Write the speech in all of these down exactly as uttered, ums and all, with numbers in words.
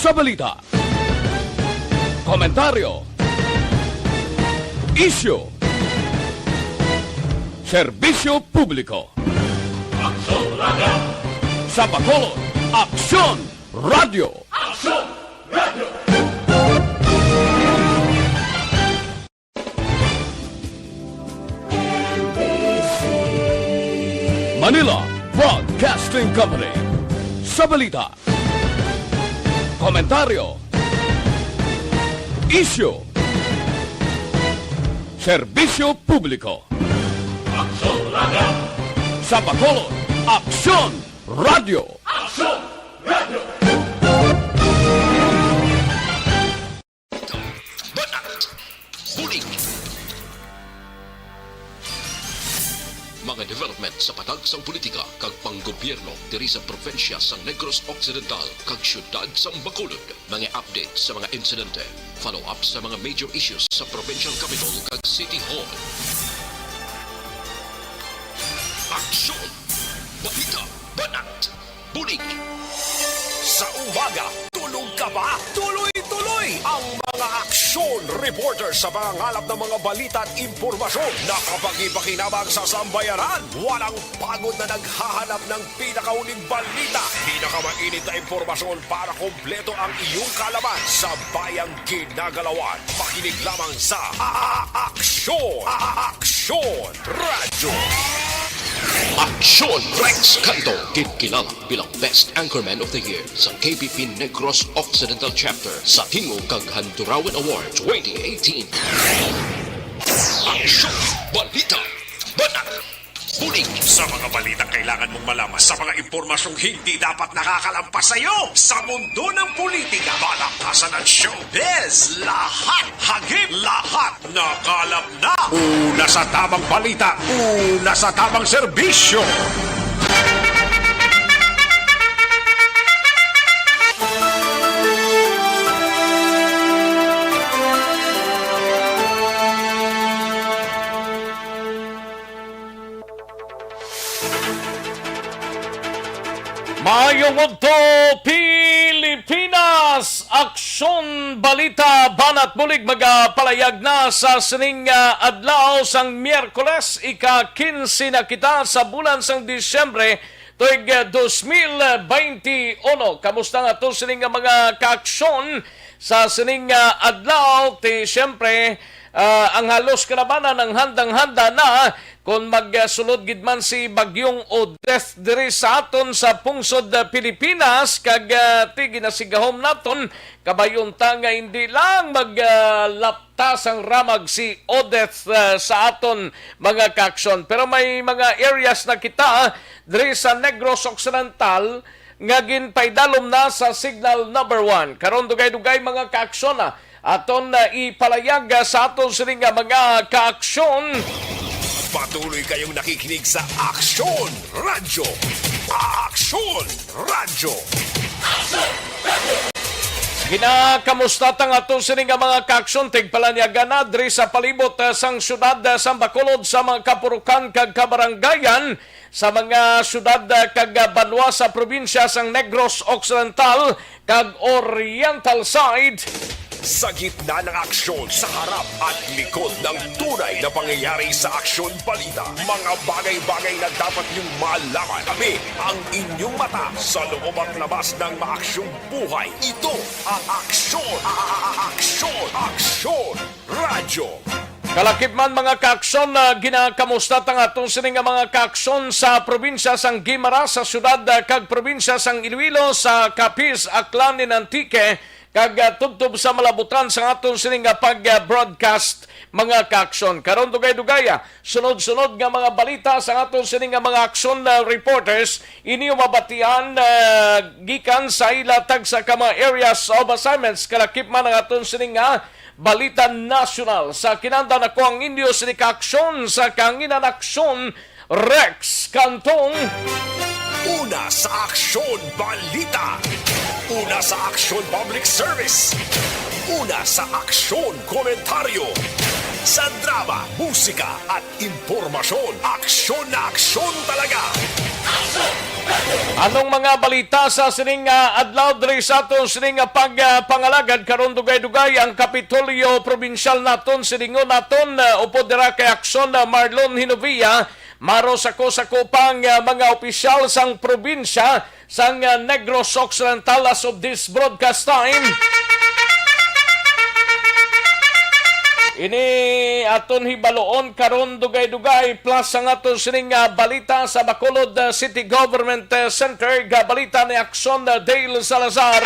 Sa balita, komentaryo, isyu, serbisyo publiko. Aksyon Radio. Sa Bacolod, Aksyon Radio. Aksyon Radio. Manila Broadcasting Company. Sa balita, komentaryo, isyu, serbisyo publiko. Aksyon Radio. Sa Bacolod, Aksyon Radio. Aksyon Radio. Banat. Bulig. Mga development sa patag sang politika kag panggobyerno diri sa probinsya sang Negros Occidental kag siyudad sang Bacolod. Mga update sa mga insidente, follow-up sa mga major issues sa provincial capital kag city hall. Aksyon! Balita! Banat! Bulig! Sa umaga, tulog ka ba? Tuloy-tuloy ang mga aksyon reporter sa pangangalap ng mga balita at impormasyon na kapakipakinabang sa sambayanan. Walang pagod na naghahanap ng pinakahuling balita, pinakamainit na impormasyon para kompleto ang iyong kaalaman sa bayang ginagalawan. Makinig lamang sa A-, A-, Aksyon! A-, A-, Aksyon Radyo! Aksyon! Rex Canto, ginkilala bilang Best Anchorman of the Year sa K B P Negros Occidental Chapter sa Tingog kag Handurawan Award twenty eighteen. Aksyon! Balita! Banat! Bulig! Sa mga balitang kailangan mong malaman, sa mga impormasyong hindi dapat nakakalampas sa iyo, sa mundo ng politika, palakasan at showbiz, lahat hagip, lahat nakalap na. Una sa tamang balita, una sa tamang serbisyo. Maayong udto, Pilipinas! Aksyon, balita, banat bulig magapalayag na sa sining, ah, adlaw sang Miyerkules, ika kinse na kita sa bulan sang Disyembre, tuig, ah, dos mil beinti uno. Kamusta nga to sining nga mga kaaksyon sa sining, ah, adlaw? Ti, siyempre, ah, ang halos kalabanan ang handang-handa na kon magsulod gid man si Bagyong Odette diri sa aton sa pungsod, ah, Pilipinas, kag, ah, ti ginasigahom naton, kabayon ta nga hindi lang mag, ah, lapta sang ramag si Odette, ah, sa aton mga kaaksyon. Pero may mga areas na kita, ah, diri sa Negros Occidental nga ginpaidalom na sa signal number one. Karon, dugay-dugay mga kaaksyon na aton na ipalayag, ah, sa aton sini nga mga kaaksyon. Patuloy kayong nakikinig sa Aksyon Radyo. Aksyon Radyo. Ginakamusta ta nga aton sini nga mga kaaksyon, tigpalanyagan na diri sa palibot, ah, sang siyudad, ah, sang Bacolod, sa mga kapurukan kag kabarangayan, sa mga siyudad, ah, kag, ah, banwa sa probinsya sang Negros Occidental kag Oriental side. Sa gitna ng aksyon, sa harap at likod ng tunay na pangyayari sa Aksyon Balita, mga bagay-bagay na dapat niyong malaman. Kami ang inyong mata sa loob at labas ng maaksyong buhay. Ito ang Aksyon, a-, a-, a-, Aksyon, Aksyon Radyo. Kalakip man, mga kaaksyon, na ginakamusta ta nga aton sini nga mga kaaksyon sa probinsya sang Guimaras, sa siyudad, ah, kag probinsya sang Iloilo, sa Capiz, Aklan, and Antique, kag, ah, tubtob sa malabutan sa aton sini nga pag-broadcast, mga kaaksyon. Karon, dugay-dugay, ah, sunod-sunod nga mga balita sa aton sini nga mga aksyon, ah, reporters, inyo mabatian, ah, gikan sa ila tagsa ka mga areas of assignments. Kalakip man ang aton sini nga balita nasyonal. Sa kinandan, ako ang inyo sini kaaksyon sa kahanginan, Aksyon Rex Cantong. Una sa Aksyon Balita. Una sa Aksyon Public Service. Una sa Aksyon Komentaryo. Sa drama, musika, at impormasyon, aksyon na aksyon talaga. Anong mga balita sa sining, ah, adlaw diri sa aton sining, ah, pag, ah, pangalagad karon? Dugay-dugay ang Kapitolyo Probinsyal naton, silingon naton, ah, upod dira kay Aksyon, ah, Marlon Hinovia, maro sa ko sa kupang, ah, mga opisyal sang probinsya sang, ah, Negros Occidental as of this broadcast time. Ini aton hibaloon karon dugay-dugay, plus ang aton sining, ah, balita sa Bacolod, ah, City Government, ah, Center, ga balita ni Aksyon, ah, Dale Salazar.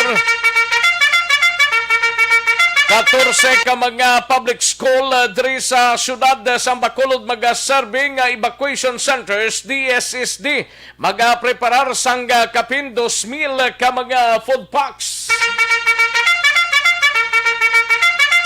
Katorse ka mga public school, ah, diri sa siyudad, ah, sang Bacolod magaserbi nga evacuation centers, D S S D, magapreparar sang, ah, kapin dos mil ka mga food packs.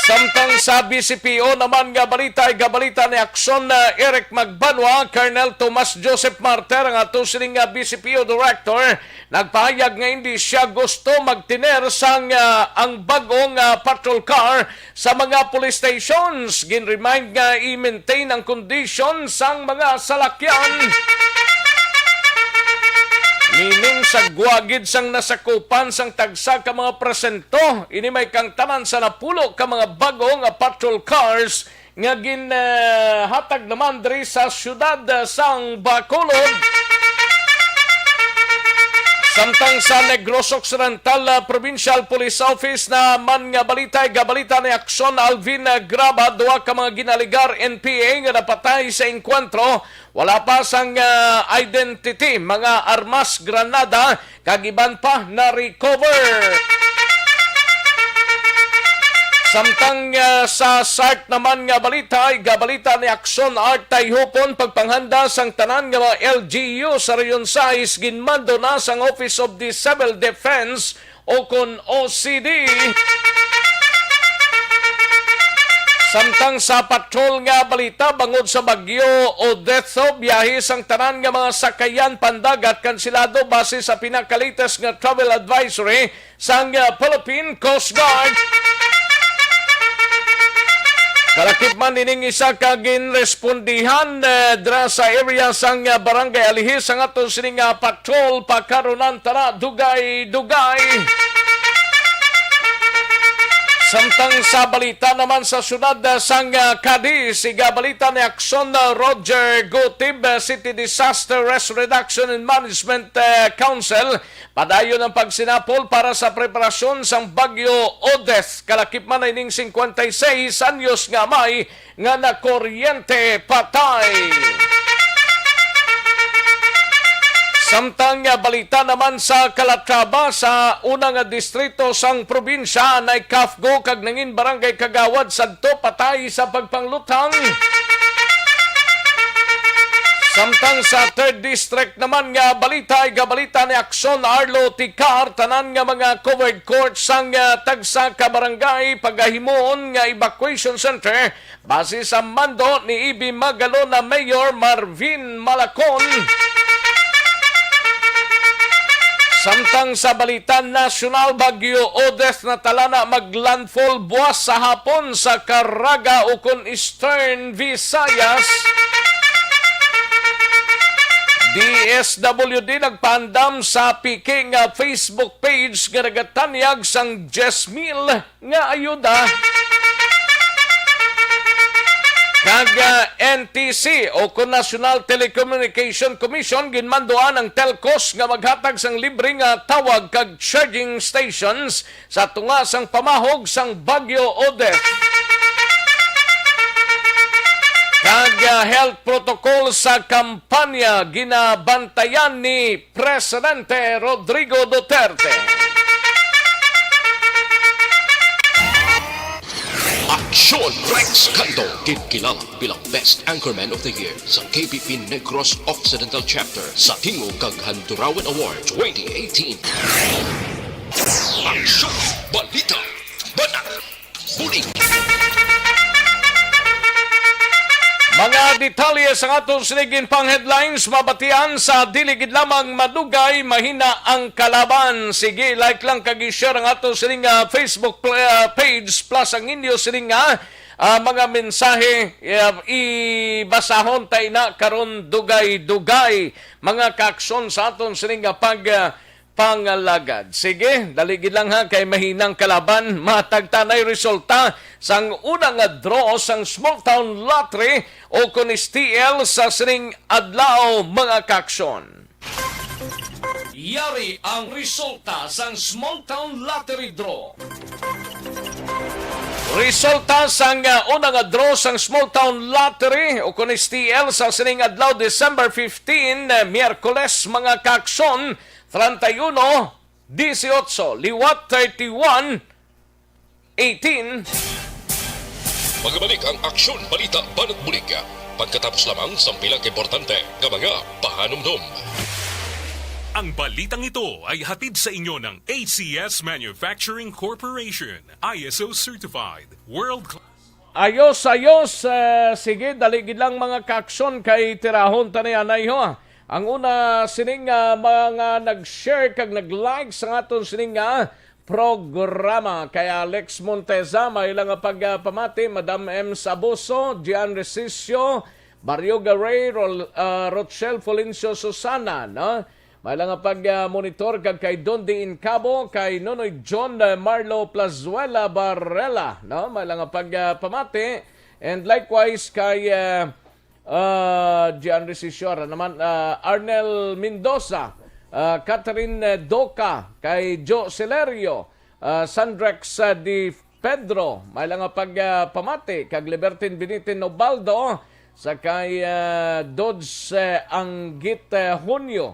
Samtang sa B C P O naman nga balita, ay gabalita ni Aksyon, ah, Eric Magbanwa, Colonel Tomas Joseph Martir, ang ato sining, ah, B C P O Director, nagpahayag nga hindi siya gusto magtiner sang, ah, ang bag-ong, ah, patrol car sa mga police stations. Ginremind nga i-maintain ang kondisyon sang mga salakyan. Meaning, sa guwagid sang nasakupan sang tagsa ka mga presento, ini may kangtanan sa napulo ka mga bag-o nga patrol cars nga gin, ah, hatag naman diri sa siyudad, ah, sang Bacolod. Samtang sa Negros Occidental, ah, Provincial Police Office naman nga balita, gabalita ni Aksyon Alvin, ah, Graba, duha ka mga ginaligar N P A nga napatay sa engkwentro, wala pa sang, ah, identity, mga armas, granada, kag iban pa na-recover. Samtang, ah, sa SART naman nga balita, ay gabalita ni Aksyon Art Tayhupon, pagpanghanda sang tanan nga mga L G U sa Region sais ginmando na sang Office of the Civil Defense o kon O C D. Samtang sa patrol nga balita, bangod sa bagyo Odette, biyahe sang tanan nga mga sakayan pandagat kansilado base sa pinakalitas nga travel advisory sang, uh, Philippine Coast Guard. Kalakip man ining isa ka ginrespondihan, uh, dira sa area sang, uh, Barangay Alihis ang aton sining, uh, patrol. Pakarunan tana dugay-dugay. Samtang sa balita naman sa siyudad, uh, sang, uh, Cadiz, igabalita ni Aksyon, uh, Roger Gutib, uh, City Disaster Risk Reduction and Management, uh, Council, padayon ang pagsinapol para sa preparasyon sang Bagyo Odette. Kalakip man ining singkwenta y seis anyos nga amay nga nakuryente patay. Samtang nga balita naman sa Calatrava, sa una nga distrito sang probinsya, na-CAFGU kag nangin barangay kagawad sadto patay sa pagpangluthang. Samtang sa third district naman nga balita, ay gabalita ni Aksyon Arlo Ticar, tanan nga mga covered court sang, ah, tagsa ka barangay pagahimuon nga evacuation center base sa mando ni Ibi Magalona Mayor Marvin Malacon. Samtang sa balita nasyonal, Bagyo Odette na tala na maglandfall buwas sa hapon sa Caraga ukon Eastern Visayas. D S W D nagpaandam sa peke nga Facebook page nga nagatanyag sang diyes mil nga ayuda. Kag, ah, N T C o kon National Telecommunication Commission, ginmanduan ang telcos nga maghatag sang libre nga tawag kag charging stations sa tunga sang pamahog sang Bagyo Odette. Kag, ah, health protocol sa kampanya ginabantayan ni Presidente Rodrigo Duterte. Aksyon Rex Cando, ginkilala bilang Best Anchorman of the Year sa K P P Negros Occidental Chapter sa Tingog kag Handurawan Award twenty eighteen. Aksyon, balita, banat, bulig. Mga detalye sa aton sining ginpang headlines mabatian sa dili gid lamang madugay, mahina ang kalaban. Sige, like lang kag i-share ang aton sining, ah, Facebook pl-, ah, page, plus ang inyo sining, ah, ah, mga mensahe, ah, ibasahon ta ina karon dugay-dugay, mga kaaksyon sa aton sini nga pag, ah, pangalagad. Sige, dali gid lang ha, kay mahinang kalaban. Matagtanay resulta sang una nga draw sang Small Town Lottery o kon S T L sa sining adlaw, mga kaaksyon. Yari ang resulta sang Small Town Lottery Draw. Resulta sang, uh, una nga draw sang Small Town Lottery o kon S T L sa sining adlaw, December fifteen, uh, Miyerkules, mga kaaksyon, treinta y uno, dieciocho, liwat thirty-one, eighteen. Magbalik ang Aksyon Balita Banat Bulig pagkatapos lamang sang pila ka importante nga mga pahanumdom. Ang balitang ito ay hatid sa inyo ng A C S Manufacturing Corporation, I S O certified, world class. Ayos, ayos. Eh, sige, dali gid lang, mga kaaksyon, kay tirahon ta ni anay ho. Ang una sining, ah, mga nag-share kag nag-like sa aton sining, ah, programa kay Alex Monteza, may lang nga pagpamati, Madam M Sabuso, Gian Resicio, Barrio Garay, Rol-, ah, Rochelle Fulencio Susana, no? May lang nga pag, ah, monitor kag kay Don D. Incabo, kay Nonoy John, ah, Marlo Plazuela Barrela, no? May lang nga pag, ah, pamati. And likewise kay, ah, ah, Gian Resicio, ara naman, ah, Arnel Mendoza, ah, Catherine, eh, Doca, kay Joe Celerio, ah, Sandrex, ah, Di Pedro, may lang nga pag, ah, pamati, kag Libertine Binitin Obaldo, sa kay, ah, Dodge, eh, Anggit, eh, Hunyo,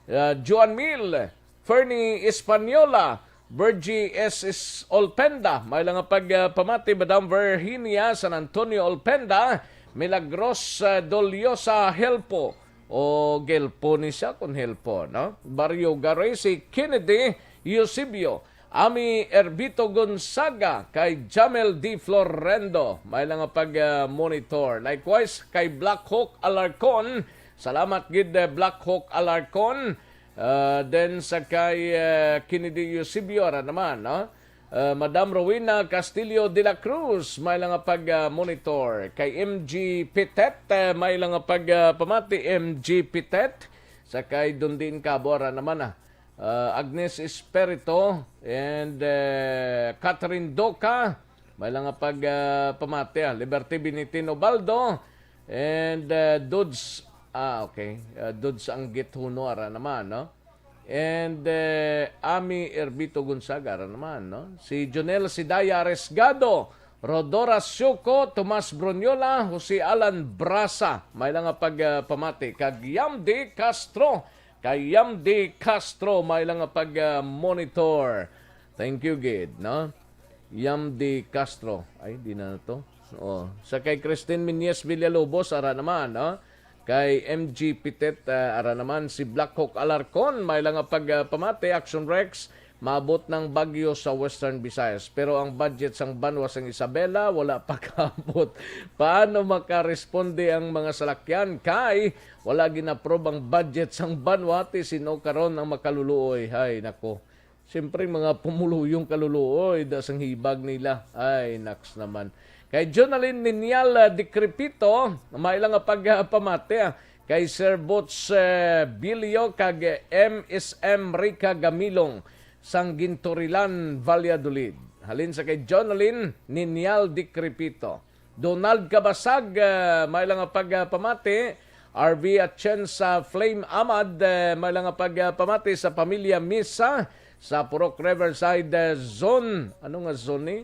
ah, Juan Mil, Fernie Española, Virgie S. S. Olpenda, may lang nga pag, ah, pamati, Madam Virginia San Antonio Olpenda, Milagros, ah, Doliosa Helpo, o Gelpo ni siya kung Helpo, no? Barrio Garay, si Kennedy Eusebio, Ami Erbito Gonzaga, kay Jamel D. Florendo, may lang nga pag, ah, monitor. Likewise, kay Black Hawk Alarcon, salamat gid, eh, Black Hawk Alarcon. Ah, then sa kay, eh, Kennedy Eusebio, ara naman, no? Ah, Madam Rowena Castillo de la Cruz, may lang nga pag, ah, monitor. Kay M G Pitet, eh, may lang nga pag, ah, pamati, M G Pitet. Sa kay Dundin Cabo, ara naman, ah. Ah, Agnes Esperito and, eh, Catherine Doca, may lang nga pag, ah, pamati, ah. Liberty Binitin Obaldo and, eh, Dudes, ah, okay. Ah, Dudes Anggit Huno, ara naman, no? And, eh, Ami Erbito Gonzaga, ara naman, no? Si Jonel Sidaya Aresgado, Rodora Siuco, Tomas Bruniola, Jose Alan Brasa, may lang nga pag, ah, pamati, kag Yam D. Castro, kay Yam D. Castro, may lang nga pag, ah, monitor. Thank you gid, no? Yam D. Castro. Ay, di na to. Oh, sa kay Christine Minyes Villalobos, ara naman, no? Kay M G Pitet, ah, ara naman si Black Hawk Alarcon, may lang nga pag, ah, pamati, Action Rex, maabot ng bagyo sa Western Visayas. Pero ang budget sang banwa sang Isabela, wala pa kaabot. Paano makaresponde ang mga salakyan? Kay wala ginaprob ang budget sang banwa, ti sino karon ang makaluluoy? Hay, nako. Siyempre, mga pumuluyong kaluluoy, da sang hibag nila. Ay, naks naman. Kay Jonalyn Ninyal, ah, Decrepito, may lang nga pag, ah, pamati, ah, kay Sir Boots, eh, Bilio, kag, eh, M S M Rica Gamilong, sang Ginturilan, Valladolid. Halin sa kay Jonalyn Ninyal Decrepito. Donald Cabasag, ah, may lang nga pag, ah, pamati. R V Atienza Flame Amad, eh, may lang nga pag, ah, pamati sa pamilya Misa sa Purok Riverside, eh, Zone. Ano nga zone ni?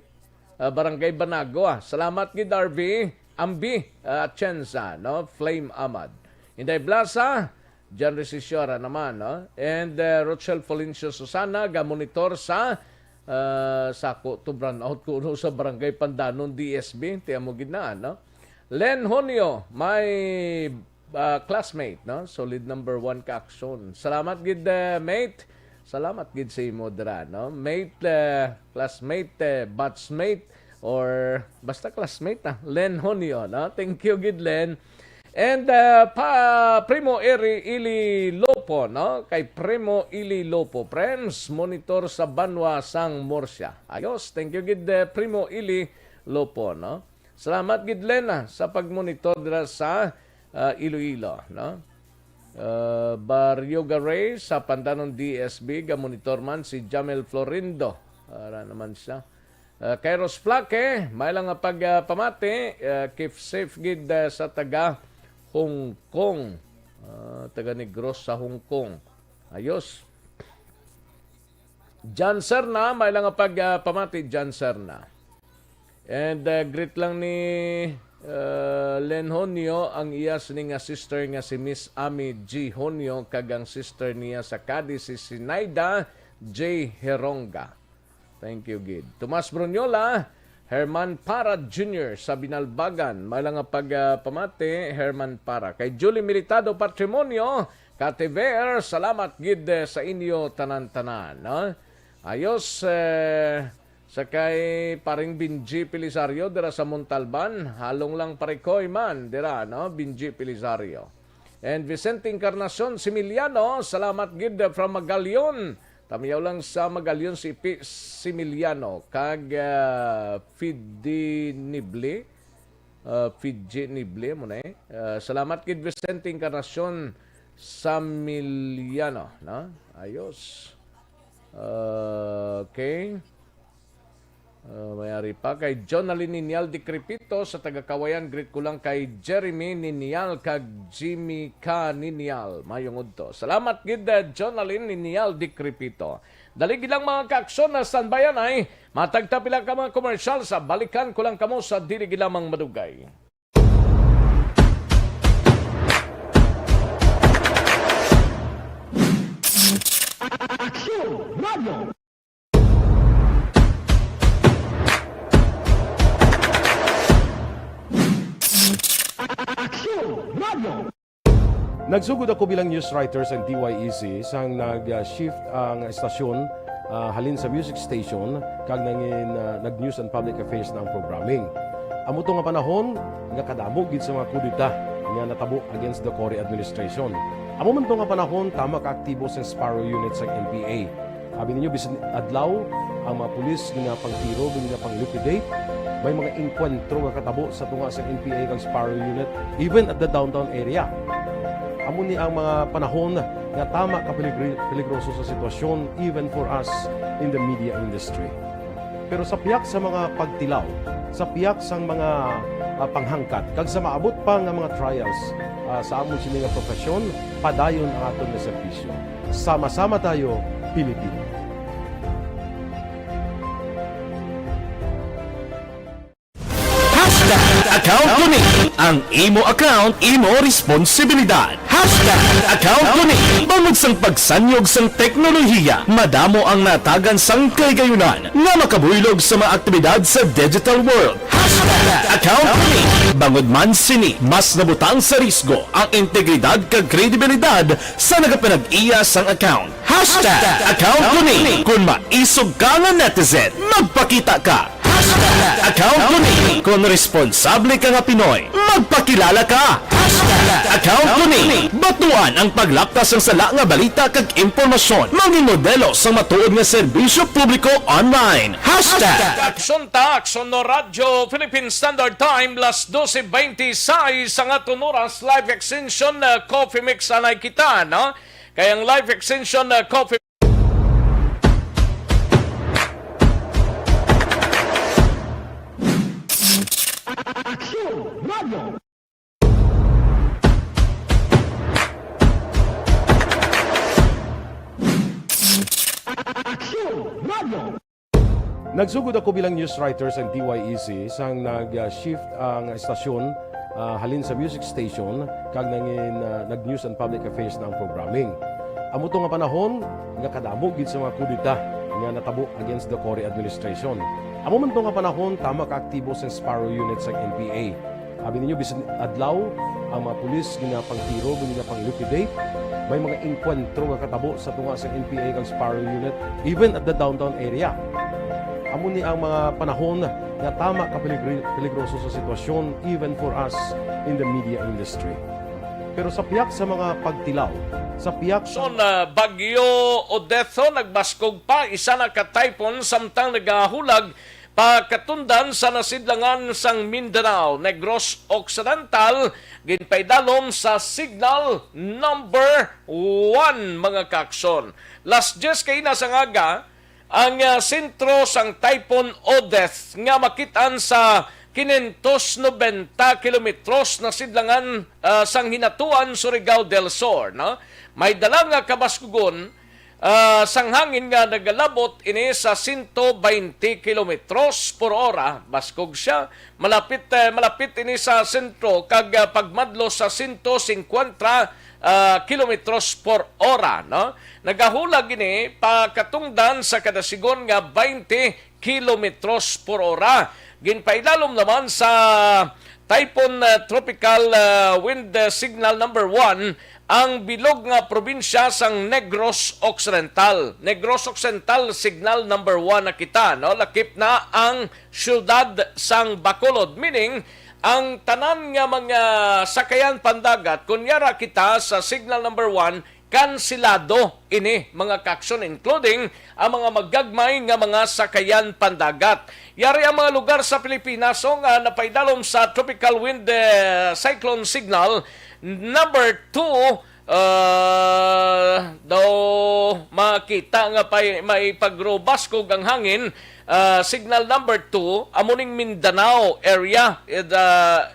Ah, Barangay Banago, ah. Salamat gid, R V. Ambi, ah, Atienza, no? Flame Amad. Inday Blasa, John Resisio, ara naman, no? And, uh, Rochelle Florencio Susana, ga-monitor sa, uh, sako to brownout ko, no, sa Barangay Pandanon, D S B. Tiyan mo gid na, no? Len Honio, my, uh, classmate, no? Solid number one ka aksyon. Salamat gid, uh, mate. Salamat gid sa imo dira, no? Mate, uh, classmate, uh, batchmate, or basta classmate, ah. Len Honio, no? Thank you gid, Len. And, uh, pa, Primo Eri Ili Lopo, no? Kay Primo Ili Lopo, Prems, monitor sa banwa sang Murcia. Ayos, thank you gid, uh, Primo Ili Lopo, no? Salamat gid, Lena, sa pagmonitor dira sa, ah, Iloilo, no? Ah, Barrio Garay sa Pandanon D S B, gamonitor man si Jamel Florindo. Ara naman siya. Ah, Kairos Plaque, may lang nga pag, ah, pamati, ah, keep safe gid, ah, sa taga Hong Kong. Ah, taga Negros sa Hong Kong. Ayos. Jan Serna, may lang nga pag, ah, pamati, Jan Serna. And, uh, greet lang ni, uh, Len Honyo ang iya sini nga sister nga si Miss Ami G Honyo kag ang sister niya sa Cadiz si Sinaida J Heronga. Thank you, gid. Tomas Brunyola, Herman Para Junior sa Binalbagan. May lang nga pag, uh, pamati, Herman Para. Kay Julie Militado Patrimonio, Kativer, salamat gid, eh, sa inyo tanan-tanan, no? Ayos, eh, sa kay paring Benji Pelisario dira sa Montalban, halong lang parikoy man dira, no, Benji Pelisario. And Vicente Encarnacion Similiano, salamat gid from Magallon. Tamiyaw lang sa Magallon si P. Similiano kag, ah, Fidinible, ah, Fiji Nible mo na eh. Ah, salamat gid Vicente Encarnacion Samiliano, no? Ayos. Ah, okay. Ah, may ari pa kay Jonalyn Ninial Dikripito sa taga Kawayan. Greet ko lang kay Jeremy Ninial kag Jimmy Ka Ninial. Mayong udto. Salamat gid, ah, Jonalyn Ninial Dikripito. Dali gid lang, mga kaaksyon, na standbyan ay matag ta pila ka mga komersyal sa balikan ko lang kamo sa dili gid lamang madugay. Aksyon Radio. Aksyon Radio. Nagsugod ako bilang news writer sa D Y E C sang nag-shift ang estasyon, ah, halin sa music station kag nangin, ah, nag-news and public affairs na ang programming. Amo to nga panahon nga kadamo gid sa mga kudeta nga natabo against the Cory administration. Amo man to nga panahon tama ka aktibo sa Sparrow Unit sa N P A. Abi ninyo, bisan adlaw, ang mga pulis ginapangtiro, ginapang-liquidate. May mga engkwentro nga katabo sa tunga sa N P A kag Sparrow Unit, even at the downtown area. Amo ni ang mga panahon nga tama ka peligri-, peligroso sa sitwasyon, even for us in the media industry. Pero sa piyak sa mga pagtilaw, sa piyak sang mga, ah, panghangkat, kag sa maabot pa nga mga trials, ah, sa amon sini nga profesyon, padayon ang aton nga serbisyo. Sama-sama tayo, Pilipino. Hashtag account ko ni. Ang imo account, imo responsibilidad. Hashtag account ko ni. Bangod sang pagsanyog sang teknolohiya, madamo ang natagan sang kahigayunan nga makabuylog sa mga aktibidad sa digital world. Hashtag account ko ni. Bangod man sini, mas nabutang sa risgo ang integridad kag kredibilidad sa nagapanag-iya sang account. Hashtag account ko ni. Kung maisog ka nga netizen, magpakita ka. Hashtag account ko ni. Kung responsable ka nga Pinoy, magpakilala ka. Hashtag account ko ni. Batuan ang paglaptas sang sala nga balita kag impormasyon. Mangin modelo sang matuod nga serbisyo publiko online. Hashtag Aksyon Ta, Aksyon No Radyo, Philippine Standard Time, las dose veintiséis ang aton oras. Live extension, uh, Coffee Mix anay kita, no? Kay ang live extension, uh, Coffee Aksyon Radio. Aksyon Radio. Nagsugod ako bilang news writer sa D Y E C sang nag-shift ang estasyon, ah, halin sa music station kag nangin, ah, nag-news and public affairs na ang programming. Amo to nga panahon nga kadamo gid sa mga kudeta nga natabo against the Cory administration. Amo man to nga panahon tama ka aktibo sa Sparrow Unit sa N P A. Abi ninyo, bisan adlaw, ang mga pulis ginapangtiro, ginapang-liquidate. May mga engkwentro nga katabo sa tunga sa N P A kag Sparrow Unit, even at the downtown area. Amo ni ang mga panahon nga tama ka peligri-, peligroso sa sitwasyon, even for us in the media industry. Pero sa piyak sa mga pagtilaw, sa piyak sa Son, ah, Bagyo Odetho nagbaskog pa, isa na ka typhoon, samtang nagahulag pakatundan sa nasidlangan sang Mindanao, Negros Occidental, ginpaidalom sa signal number one, mga kaakson. Las diyes kaina sang aga, ang, ah, sentro sang Typhoon Odette nga makit-an sa kinentos nobenta kilometros na sidlangan, ah, sang Hinatuan, Surigao del Sur, no? May dala nga kabaskugon, ah, sang hangin nga nagalabot ini sa sento baynte kilometros por ora. Baskog sia. Malapit, eh, malapit ini sa sentro kag, ah, pagmadlo sa sento singkwenta, ah, kilometros por ora, no? Nagahulag ini pakatungdan sa kada sigon nga baynte kilometros por ora. Ginpailalom naman sa Typhoon, ah, Tropical, ah, Wind, ah, Signal number one ang bilog nga probinsya sang Negros Occidental. Negros Occidental, Signal number one na kita, no? Lakip na ang siyudad sang Bacolod, meaning ang tanan nga mga sakayan pandagat, kun yara kita sa Signal number one, kansilado ini, mga kaakson, including ang mga magagmay nga mga sakayan pandagat. Yari ang mga lugar sa Pilipinas, oh, nga napaidalom sa Tropical Wind, eh, Cyclone Signal number two, ah, daw makita nga pay-, may pagrobaskog ang hangin, ah, signal number two, amo ning Mindanao area, eh, the,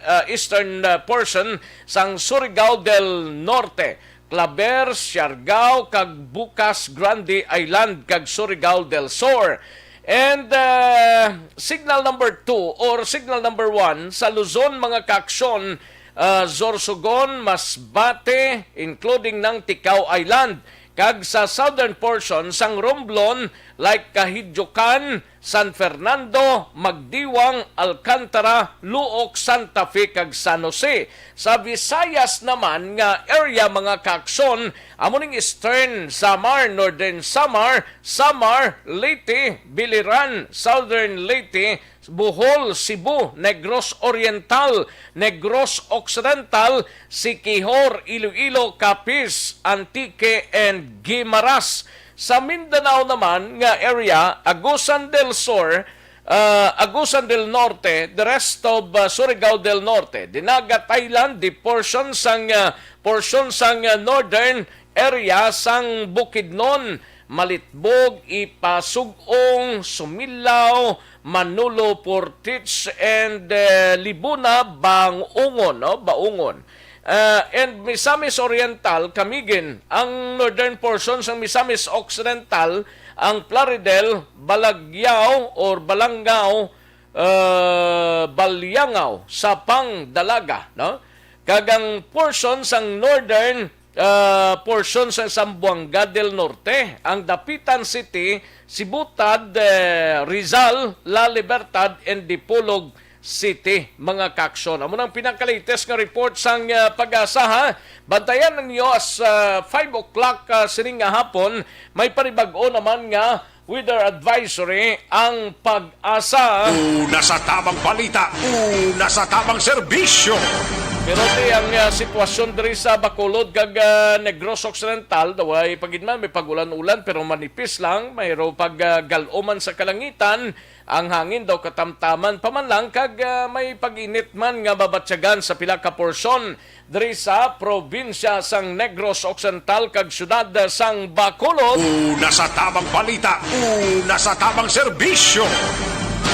ah, eastern, ah, portion sang Surigao del Norte, Claver, Siargao, kag Bucas Grande Island, kag Surigao del Sur. And, ah, signal number two or signal number one sa Luzon, mga kaaksyon, ah, Sorsogon, Masbate, including ng Ticao Island, kag sa southern portion sang Romblon, like Kahidyokan, San Fernando, Magdiwang, Alcantara, Luoc, Santa Fe, kag San Jose. Sa Visayas naman nga area, mga kaaksyon, amo ning Eastern Samar, Northern Samar, Samar, Leyte, Biliran, Southern Leyte, Bohol, Cebu, Negros Oriental, Negros Occidental, Siquijor, Iloilo, Capiz, Antique, and Guimaras. Sa Mindanao naman nga area, Agusan del Sur, ah, Agusan del Norte, the rest of, ah, Surigao del Norte, Dinagat Island, the portion sang, ah, portion sang, ah, northern area sang Bukidnon, Malitbog, Ipasug-ong, Sumilao, Manolo Portich, and, eh, Libuna, Baungon, no? Baungon. Ah, and Misamis Oriental, Camiguin, ang northern portion sang Misamis Occidental, ang Plaridel, Balagiao or Balangao, ah, Baliangao, Sapang, Dalaga, no? Kag ang portion sang northern, ah, portion sang Zamboanga del Norte, ang Dapitan City, Sibutad, eh, Rizal, La Libertad, and Dipolog City, mga kaaksyon. Amo nang pinaka-latest nga report sang, ah, PAGASA, ha. Bantayan ninyo as, ah, five o'clock, ah, sining nga hapon, may panibag-o naman nga weather advisory ang PAGASA. Una sa tamang balita, una sa tamang serbisyo. Pero ti ang, ah, sitwasyon diri sa Bacolod kag, ah, Negros Occidental, daw ay pagid man may pag-ulan-ulan pero manipis lang, mayro pag, ah, gal-uman sa kalangitan. Ang hangin daw katamtaman pa man lang kag, ah, may pag-init man nga mabatyagan sa pila ka porsyon diri sa probinsya sang Negros Occidental kag siyudad sang Bacolod. Una sa tamang balita, una sa tamang serbisyo.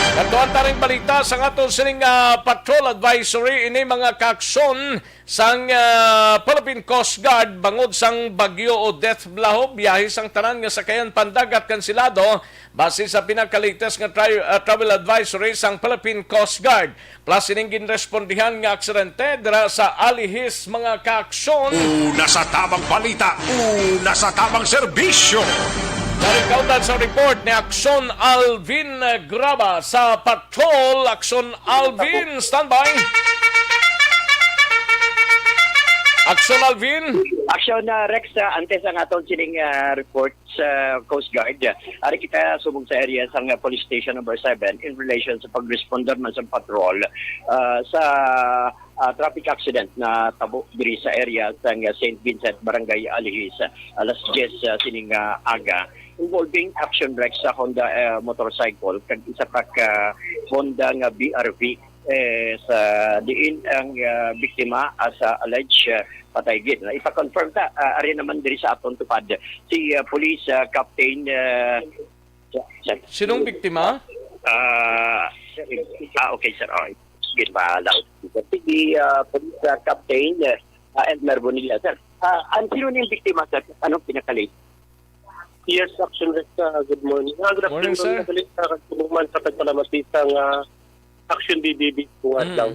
Kadtuan ta ning balita sang aton sining, ah, patrol advisory, ini mga kaaksyon sang, ah, Philippine Coast Guard bangod sang Bagyo Odette Blaho, biyahe sang tanan nga sakayan pandagat kansilado. Base sa pinaka-latest nga tri-, ah, travel advisory sang Philippine Coast Guard, plus ining ginrespondihan nga aksidente dira sa Alihis, mga kaaksyon. Una sa tamang balita, una sa tamang serbisyo. Narikautan sa report ni Aksyon Alvin Graba sa Patrol. Aksyon Alvin, standby. Aksyon Alvin. Aksyon, ah, Rex, ah, antes ang aton sining, ah, report sa Coast Guard. Ari kita subong sa area sang Police Station number seven in relation sa pag-responder man sa patrol, ah, sa, ah, traffic accident na tabo diri sa area sang Saint Vincent, Barangay Alihis, alas diyes, ah, sining, ah, aga. involving Action Rex sa Honda, ah, motorcycle kag isa pa ka Honda nga B R V, eh, sa diin ang, ah, biktima as a alleged, ah, patay gid. Na ipa-confirm ta, ah, ari naman diri sa aton tupad si, ah, Police, ah, Captain, ah, sa, sa, Sinong biktima? Ah, ah, okay, sir. Oh, gid ba loud? Si, ah, Police, ah, Captain, ah, Elmer Bonilla, sir. Ah, ang sino ning biktima, sir? Anong pinakalit? Yes, Action Rex, ah, good morning. Ah, good Morning, afternoon, sir. Madali sa kagtunuman sa pagpalamatisa nga Action B B B kung Mm. adlaw.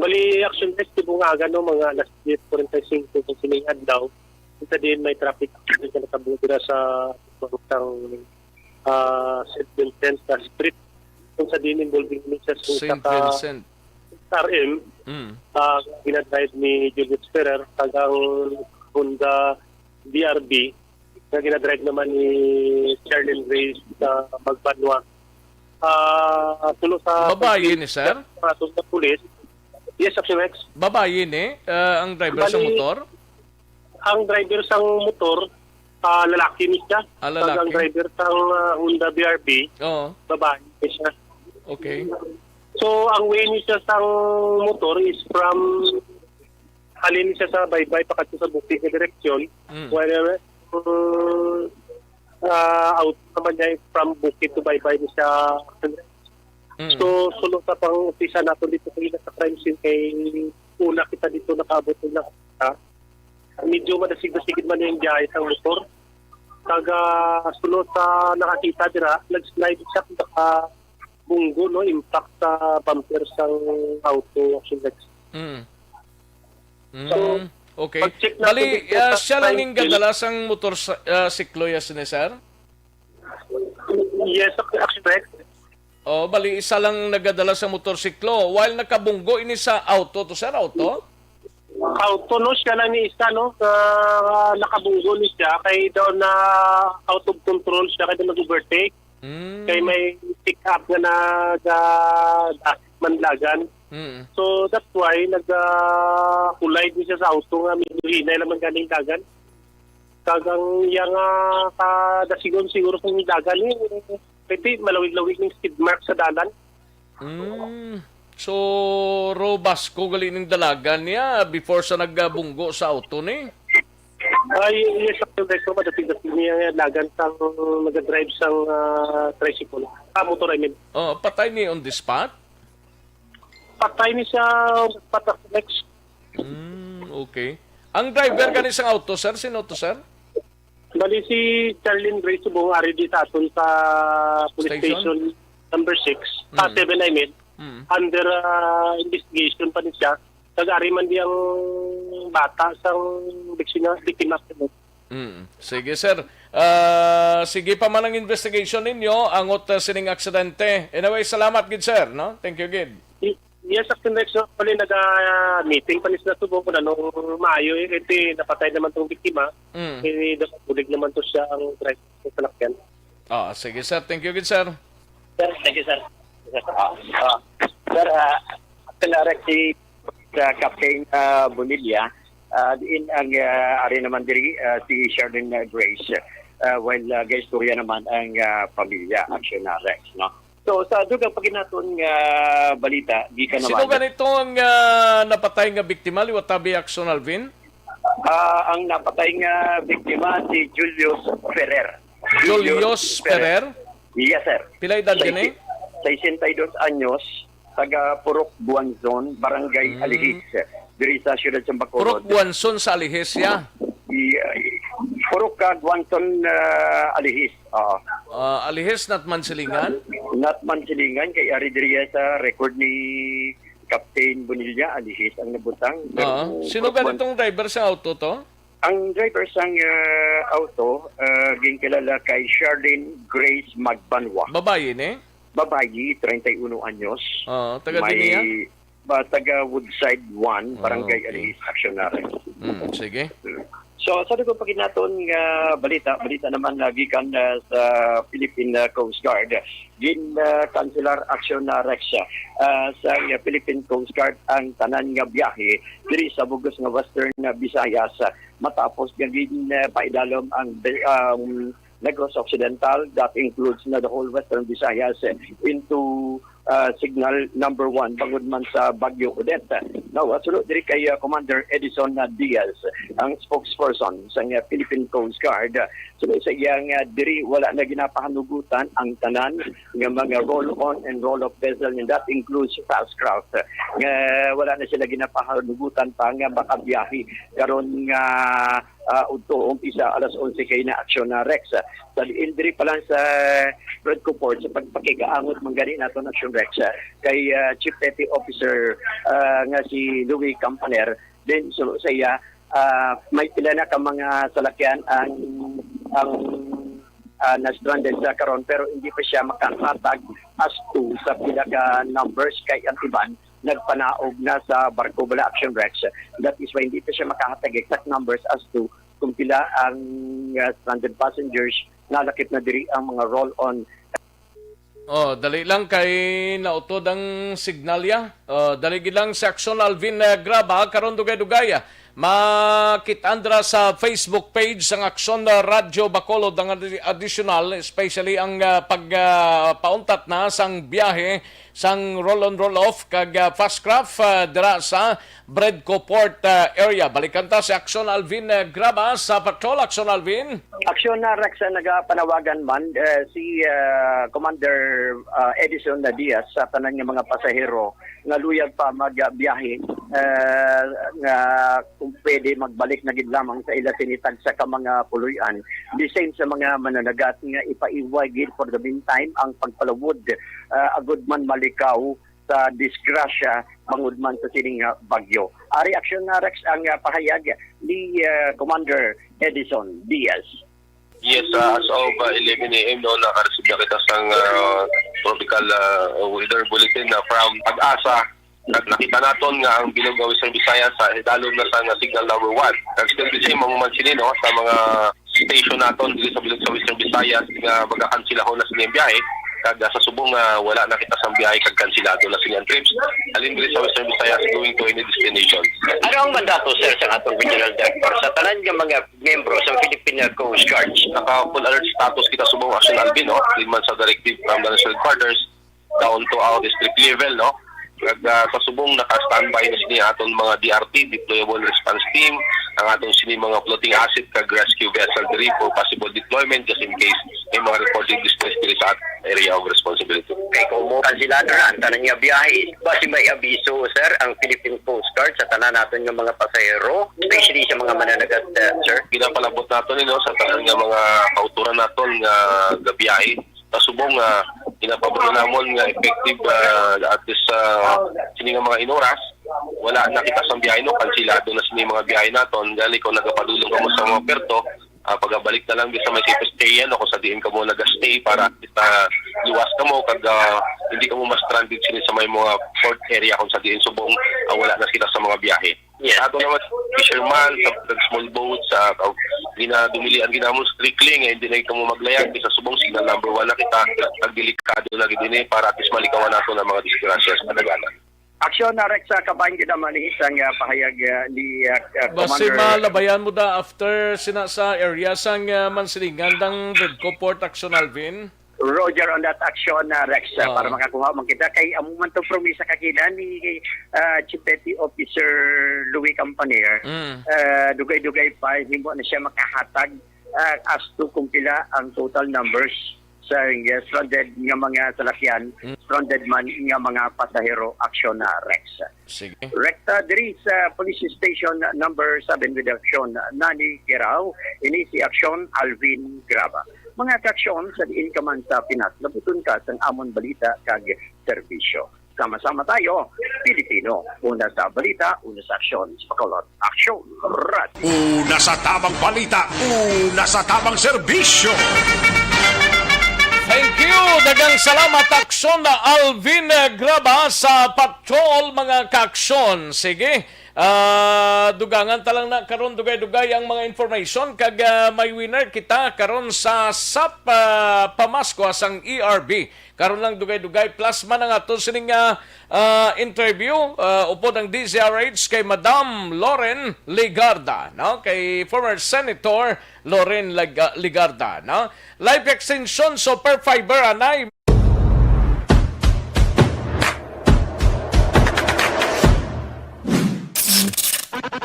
Bali, Action Rex, tibong aga, no, mga alas diyes forty-five sa sining adlaw, kung sa diin may traffic accident nga nakabungo dira sa isang, ah, Saint Vincent, ah, Street, kung sa diin involving ni sa isa Saint ka Vincent. R M, Mm. ah, ginadrive ni Julius Ferrer, kag ang Honda B R V, nga ginadrive naman ni Charlene Reyes sa Magbanwa. Ah, tulo sa Babayi ni sir? Sa, sa pulis. Yes, Action Rex. Babayi ni, ah, ang driver sa Bali, motor? Ang driver sang motor, ah, lalaki ni siya. Ah, Kag ang lalaki. Driver sang, ah, Honda B R V, Oo. Babayi ni siya. Okay. So, ang way ni siya sang motor is from, halin siya sa Baybay, pakadto sa bukid nga direksyon. Mm. While, um, ah, out naman niya from bukid to Baybay ni siya. Mm. So, sulod sa pang-umpisa nato dito kanina sa crime scene, kay una kita dito nakaabot na kita. Medyo madasig-dasig man yung biyahe sa motor. Kag, ah, sulod sa nakakita dira, nag-slide siya kung nakabunggo, no, impact sa bumper sang auto, Action Rex. Mm. So, Mm, okay. Pag-check natin Bali, dito ah, sa siya lang ning crime scene. Gadala sang motor sa, ah, siklo, yes, ni sir? Yes, Action Rex. Oh, bali, isa lang nagadala sa motorsiklo while nakabunggo ini sa auto to, sir, auto? Auto, no, siya lang ni isa, no, ah, nakabunggo ni siya kay daw na out of control siya kay daw nag-overtake. Mm. Kay may pick up nga nag, ah, dasit man dagan. Mm. So, that's why nag, ah, collide ni siya sa auto nga medyo hinay lang man ganing dagan. Kag ang iya nga kadasigon siguro kung dagan ni, pwede malawig-lawig ning skid mark sa dalan. Mm. So, robust ko gali ning dalagan niya before sa nagabunggo sa auto ni. Ay, yes, sa record, madapit-dapit niya nga lagan sang nagadrive sang, ah, tricycle. Ah, motor, I mean. Oh, patay ni on the spot? Patay ni siya, patak next. Mm, okay. Ang driver gani sang auto, sir, sino to, sir? Bali si Charlene Grace subong ari di sa aton sa police Station? Station number six, sa Mm. seven, I mean. Mm. Under, ah, investigation pa ni siya. Nag-ari man di ang bata sang biktima, biktima. Mm. Sige, sir. Ah, sige pa man ang investigation ninyo, angot, ah, sining aksidente. Anyway, salamat gid, sir, no? Thank you gid. Y-, yes, Captain Rex, actually, naga-meeting pa ni sila subong kung anong maayo, eh, kasi napatay naman tong biktima. Mm. Eh, nakabulig naman to siya ang driver sa salakyan. Ah, sige, sir. Thank you gid, sir. Sir, thank you, sir. Sir, ah, ah, sir, ah, Captain Rex, si, ah, Captain, ah, Bonilla, ah, diin ang, ah, ari naman diri, ah, si Sherlyn, ah, Grace. Ah, while, ah, gaistorya naman ang, ah, pamilya, Action Rex, no? So, sa dugang pa gid naton nga balita, gikan Sino naman ganito ang, ah, napatay nga biktima, liwat tabi, Action Alvin? Ah, ang napatay nga biktima si Julius Ferrer. Julius Ferrer? Yes, sir. Pila edad gani? Sais-, sesenta y dos anyos, taga Purok Buanzon, Barangay Mm. Alihis, diri sa siyudad sa Bacolod. Purok Buanzon sa Alihis, ya? Iya, Purok ka Guanzon, ah, Alihis. Oo. Ah, Alihis, not Mansilingan? Not Mansilingan, kay ari diri sa record ni Captain Bonilla, Alihis ang nabutang. Pero Oo. Sino Purok Buan-, ganitong driver sa auto to? Ang driver sang, ah, auto, ah, ginkilala kay Charlene Grace Magbanwa. Babayi ni? Babayi, treinta y uno anyos. Oo, taga May, din niya? ba, taga Woodside one, Ah, Barangay okay. Alihis, Action Rex. Mm, sige. So, sa dugang pa gid naton nga balita, balita naman na gikan, ah, sa Philippine, ah, Coast Guard, gin, ah, kanselar, Action Rex, ah, sa Philippine Coast Guard ang tanan nga biyahe diri sa bug-os nga Western, ah, Visayas, ah, matapos nga gin, ah, paidalom ang, um, Negros Occidental, that includes na the whole Western Visayas, eh, into, ah, signal number one bangod man sa Bagyo Odette. Now, ah, suno diri kay, ah, Commander Edison, ah, Diaz, ang spokesperson sa, ah, Philippine Coast Guard. Ah, suno sa iya nga diri, wala na ginapahanugutan ang tanan nga mga roll-on and roll-off vessel, and that includes fast craft, nga wala na sila ginapahanugutan pa nga makabiyahe karon nga, ah, udto umpisa alas onse kay na aksyon na Rex. Sa diin diri pa lang sa Red Port, sa pagpakigaangot man gani nato na aksyon Rex, ah, kay, ah, Chief Petty Officer, ah, nga si Louis Campaner, then so sa iya, ah, may pila na ka mga salakyan ang, ang, ah, na-stranded sa karon, pero hindi pa siya makahatag as to sa pila ka numbers kay ang iban nagpanaog na sa barko bala action Rex. That is why hindi pa siya makahatag exact numbers as to kung pila ang, ah, stranded passengers. Nalakip na diri ang mga roll-on. Oh, dali lang kay nautod ang signal ya. Oh, dali gid lang si Action Alvin, eh, Graba, karon dugay-dugay, ah, makit-an dira sa Facebook page sang Action, ah, Radyo Bacolod ang adi-, additional, especially ang, ah, pag, ah, pauntat na sang biyahe sang roll-on roll-off kag, ah, fast craft, ah, dira sa Bredco Port, ah, area. Balikan ta si Action Alvin, ah, Graba sa patrol. Action Alvin. Aksyon na Rex, ah, nagapanawagan man, eh, si, ah, Commander, ah, Edison Diaz sa tanan nga mga pasahero nga luyag pa magbiyahe, eh, nga kung pwede magbalik na gid lamang sa ila sini tagsa ka mga puloy-an. The same sa mga mananagat nga ipaiway gid for the meantime ang pagpalawod, ah, agud man malikaw sa disgrasya bangod man sa sining, ah, bagyo. Ari aksyon na Rex ang, ah, pahayag ni, ah, Commander Edison Diaz. Yes, ah, as of, ah, eleven a m, no, naka-receive na kita sang, ah, tropical, ah, weather bulletin na from Pag-asa. Nag-, nakita naton nga ang bilog nga Western Visayas sa idalom na sang signal number one. Kag still the same, amo man sini, no, sa mga station naton diri sa bilog sa Western Visayas nga magakansila na sini ang biyahe. Kag, ah, sa subong nga wala na kita sang biyahe kag kansilado na sini ang trips halin diri sa Western Visayas going to any destination. Ano ang mandato, sir, sa atong regional director sa tanan nga mga miyembro sa Philippine Coast Guard? Naka full alert status kita subong, Action Alvin, no? Di man sa directive from the national headquarters down to our district level, no? Kag, ah, sa subong naka-standby na sini aton mga D R T, deployable response team, ang aton sini mga floating asset kag rescue vessel diri for possible deployment just in case may mga reported distress diri sa at-, area of responsibility. Okay, kung mo kansilado na ang tanan nga biyahe, basi may abiso, sir, ang Philippine Coast Guard sa tanan naton nga mga pasahero, especially sa mga mananagat, uh, sir? Ginapalabot naton ni, no, sa tanan nga mga kautoran naton nga gabiyahe. Sa subong nga ginapabalo namon nga effective, ah, at this, ah, sini nga mga inoras, wala na kita sang biyahe, no, kansilado na sini mga biyahe naton. Gani kung nagapadulong kamo sa mga puerto, ah, pagabalik na lang di sa may safest area, no, kung sa diin kamo nagastay para kita luwas kamo kag, ah, hindi kamo ma-stranded sini sa may mga port area kung sa diin subong, ah, wala na kita sa mga biyahe. Yes. Sa ato naman, fisherman, sa, sa small boat, sa, sa ginadumilian ginamon strictly nga hindi na kamo maglayag, sa subong signal number one na kita, nagdelikado na gid ini para at least malikawan nato ang mga disgrasya sa kadagatan. Aksyon na Rex, sa kabahin gid naman ni isang, ah, pahayag, ah, ni, ah, ah, Basi Commander malabayan mo da after sina sa area sang, ah, Mansilingan dang Bredco Port Action Alvin. Roger on that action, uh, Rex, uh, Oo. Para makakuha man kita kay amo man to promisa kagina ni, uh, Chief Petty Officer Louis Campaner. Mm. Uh, dugay-dugay pa himo na siya makahatag, uh, as to kung pila ang total numbers sa, uh, stranded nga mga salakyan, Mm. stranded man nga mga pasahero, action na Rex. Sige. Rekta diri sa Police Station number seven with action, Nani Kirao, ini si Aksyon Alvin Graba. Mga kaaksyon, sa diin ka man sa Pinas, labuton ka sang amon balita kag serbisyo. Sama-sama tayo, Pilipino. Una sa balita, una sa aksyon. Sa Bacolod, Aksyon Radyo. Una sa tamang balita, una sa tamang serbisyo. Thank you. Daghang salamat, Aksyon na Alvin, eh, Graba sa Patrol, mga kaaksyon. Sige, Ah, dugangan ta lang na karon, dugay-dugay ang mga information, kag, ah, may winner kita karon sa sap, ah, Pamaskuha sang E R B. Karon lang, dugay-dugay, plus man ang ato sining, ah, ah, interview, ah, upod ang D Z R H kay Madam Loren Legarda, no? Kay former Senator Loren Lag-, Legarda, no? Life Extension Super Fiber, anay.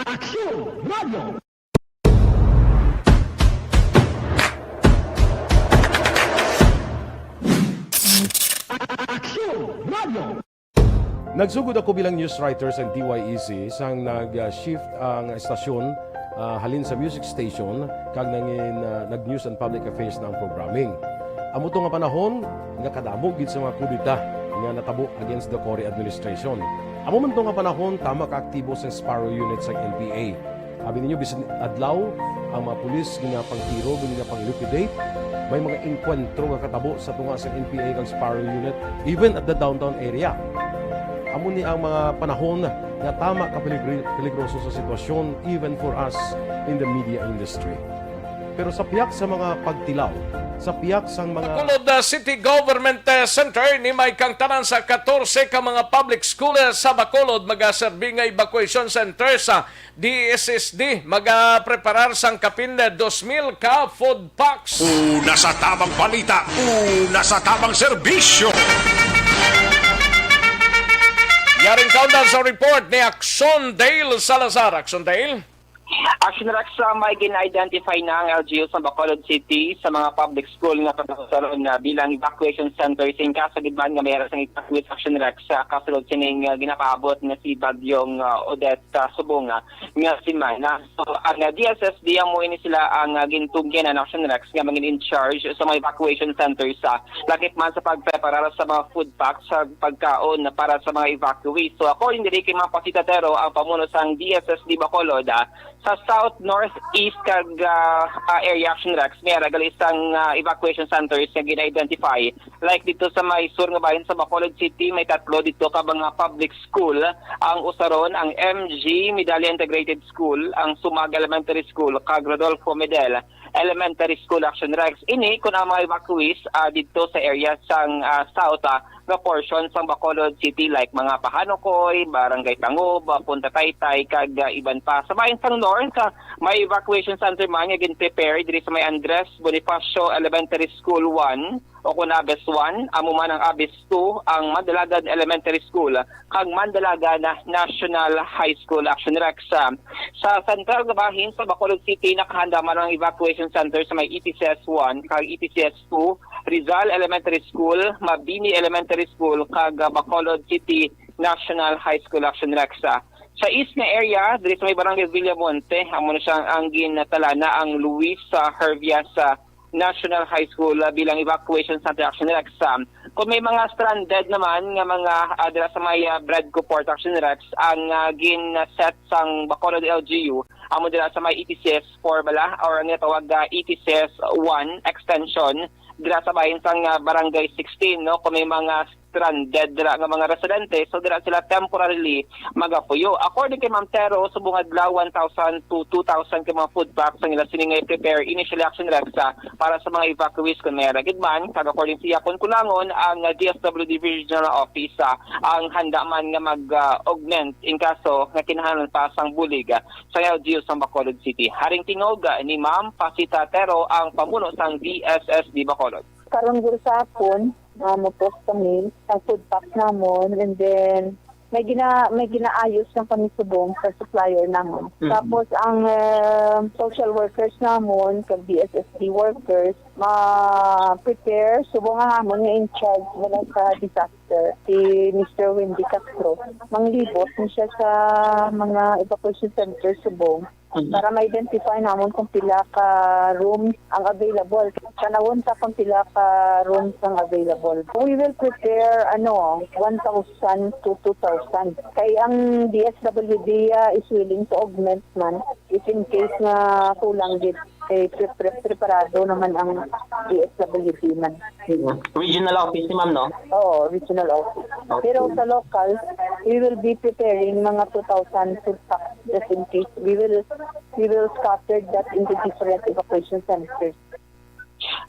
Aksyon Radio. Aksyon Radio. Nagsugod ako bilang news writer sa D Y E C sang nag-shift ang estasyon, ah, halin sa music station kag nangin, ah, nag-news and public affairs na ang programming. Amo to nga panahon nga kadamo gid sa mga kudeta nga natabo against the Cory administration. Amo man to nga panahon tama ka aktibo sa Sparrow Unit sa N P A. Abi ninyo, bisan adlaw, ang mga pulis ginapangtiro, ginapang-liquidate. May mga engkwentro nga katabo sa tunga sa N P A kag Sparrow Unit, even at the downtown area. Amo ni ang mga panahon nga tama ka peligri-, peligroso sa sitwasyon, even for us in the media industry. Pero sa piyak sa mga pagtilaw, sa piyak sang mga Bacolod, uh, City Government, uh, Center, ni may kangtanan sa katorse ka mga public school, uh, sa Bacolod, magaserbi nga evacuation center sa D S S D, magapreparar sang kapin dos mil ka food packs. Una sa tamang balita, una sa tamang serbisyo. Yaring kaundan sa report ni Action Dale Salazar. Action Dale. Action Rex, uh, may gin-identify na ang L G U sa Bacolod City sa mga public school nga pagkakaroon na bilang evacuation center sin kaso gid man nga may sang evacuation, Action Rex, sa kasulod sining, uh, ginapaabot nga si Bagyong, uh, Odette, uh, subong, uh, nga semana. So, ang, uh, D S S D amo ini sila ang, uh, gintugyan na Action Rex nga mangin in charge sa mga evacuation centers, uh, lakip man sa pagpreparar sa mga food packs sa pagkaon para sa mga evacuees. So, according diri kay Ma'am Pasita Tero, ang pamuno sang D S S D Bacolod, ah, sa south, north, east kag, ah, ah, area, Action Rex, may ara gali sang, ah, evacuation centers nga gina-identify. Like dito sa may sur nga bahin sa Bacolod City, may tatlo dito ka mga public school. Ang usa ron ang M G Medalla Integrated School, ang Sumag Elementary School, kag Rodolfo Medel Elementary School, Action Rex. Ini kon ang mga evacuees, ah, didto sa area sang, ah, south, ah, nga portion sang Bacolod City, like mga Pahanukoy, Barangay Tangob, ah, Punta Taytay, kag, ah, iban pa. Sa bahin sang north, ah, may evacuation center man nga gin-prepare diri sa may Andres Bonifacio Elementary School one, o kon Abes one, amo man ang Abes two, ang Mandalagan Elementary School, kag Mandalagan National High School, Action Rex. Sa sentral nga bahin sa Bacolod City, nakahanda man ang evacuation center sa may E T C S one kag E T C S two, Rizal Elementary School, Mabini Elementary School, kag, ah, Bacolod City National High School, Action Rex. Sa east nga area, diri sa may Barangay Villamonte, amo na siya ang gintalana ang Luis, ah, Hervias, ah, National High School, ah, bilang evacuation center, Action Rex. Um, kung may mga stranded naman nga mga, ah, dira sa may, ah, Bradco Port, Action Rex, ang, ah, gin-set sang Bacolod L G U, amo dira sa may E T C S four bala, or ang ginatawag, ah, E T C S one extension, dira sa bahin sang, ah, Barangay sixteen, no? Kung may mga stranded dira nga mga residente, so dira sila temporarily magapuyo. According kay Ma'am Tero, subong adlaw, one thousand to two thousand ka mga food packs ang ila sini nga i-prepare initially, Action Rex, ah, para sa mga evacuees kon may ara gid man. Kag according siya, kon kulangon ang, ah, D S W D Regional Office, ah, ang handa man nga mag, ah, augment in kaso nga kinahanglan pa sang bulig, ah, sa L G U sa Bacolod City. Haring tingog, ah, ni Ma'am Pasita Tero, ang pamuno sang D S S D Bacolod. Karon guro sa hapon, ah, mo-post kami sa food pack namon, and then may gina-, may ginaayos ng kami subong sa supplier namon. Mhm. Tapos ang, ah, social workers namon kag D S S D workers ma-prepare subong ang amon nga in charge wala sa disaster, si Mister Wendy Castro. Manglibot ni siya sa mga evacuation center subong. Mhm. Para ma-identify namon kung pila ka rooms ang available. Tanawon ta kung pila ka rooms ang available. We will prepare, ano, one thousand to two thousand. Kay ang D S W D, ah, is willing to augment man if in case nga kulang gid. Eh, pre-, pre-, preparado naman ang D S W D man. Regional office ni ma'am, no? Oo, regional office. Okay. Pero sa local, we will be preparing mga two thousand food packs just in case. We will, we will scatter that into different evacuation centers.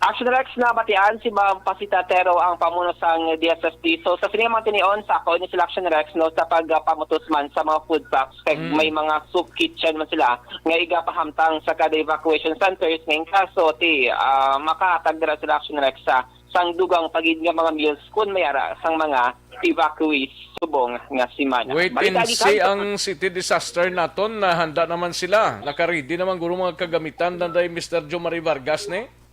Action Rex, nabatian si Ma'am Pasita Tero, ang pamuno sang D S S D. So, sa sini nga mga tinion, sa ako ni sila Action Rex, no, sa pagpamutos man sa mga food packs, kay Mm. may mga soup kitchen man sila nga igapahamtang sa kada evacuation centers. Nga in kaso, ti, ah, makahatag dira sila Action Rex sa sang dugang pa gid nga mga meals kun may ara sang mga evacuees subong nga semana. Wait Balita and gikan see sa ang city disaster naton, na handa naman sila. Naka-ready naman guro mga kagamitan, Nanday Mister Jomari Vargas, ni?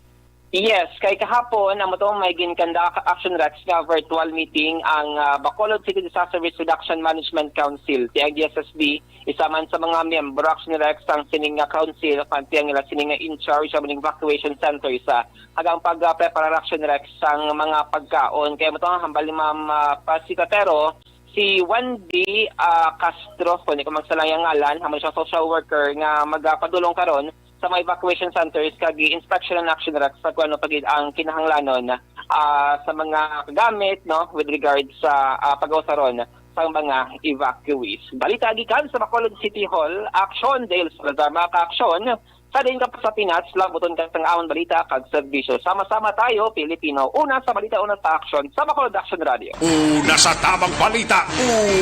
Yes, kay kahapon, amo to, may ginconduct Action Rex nga virtual meeting ang, ah, Bacolod City Disaster Risk Reduction Management Council, ti ang D S S D, isa man sa mga miyembro Action Rex sang sining nga council, panti ang ila sining nga in charge sa mga evacuation centers, ah, agang pag, ah, preparar Action Rex sang mga pagkaon. Kay amo to ang hambal ni Ma'am, ah, Pasita Tero, si Wendy, ah, Castro, kung di ko magsala ang ngalan, amo siya social worker nga magapadulong karon sa mga evacuation centers kag i-inspection ng Action Rex sa kung ano pa gid ang kinahanglanon, ah, sa mga gamit, no, with regards sa, ah, pag-usaron sa mga evacuees. Balita gikan sa Bacolod City Hall, Action, Dale Salazar, mga ka-aksyon, sa din ka pa sa Pinas, labuton ka sang amon balita kag serbisyo. Sama-sama tayo, Pilipino. Una sa balita, una sa aksyon, sa Bacolod Action Radio. Una sa tamang balita,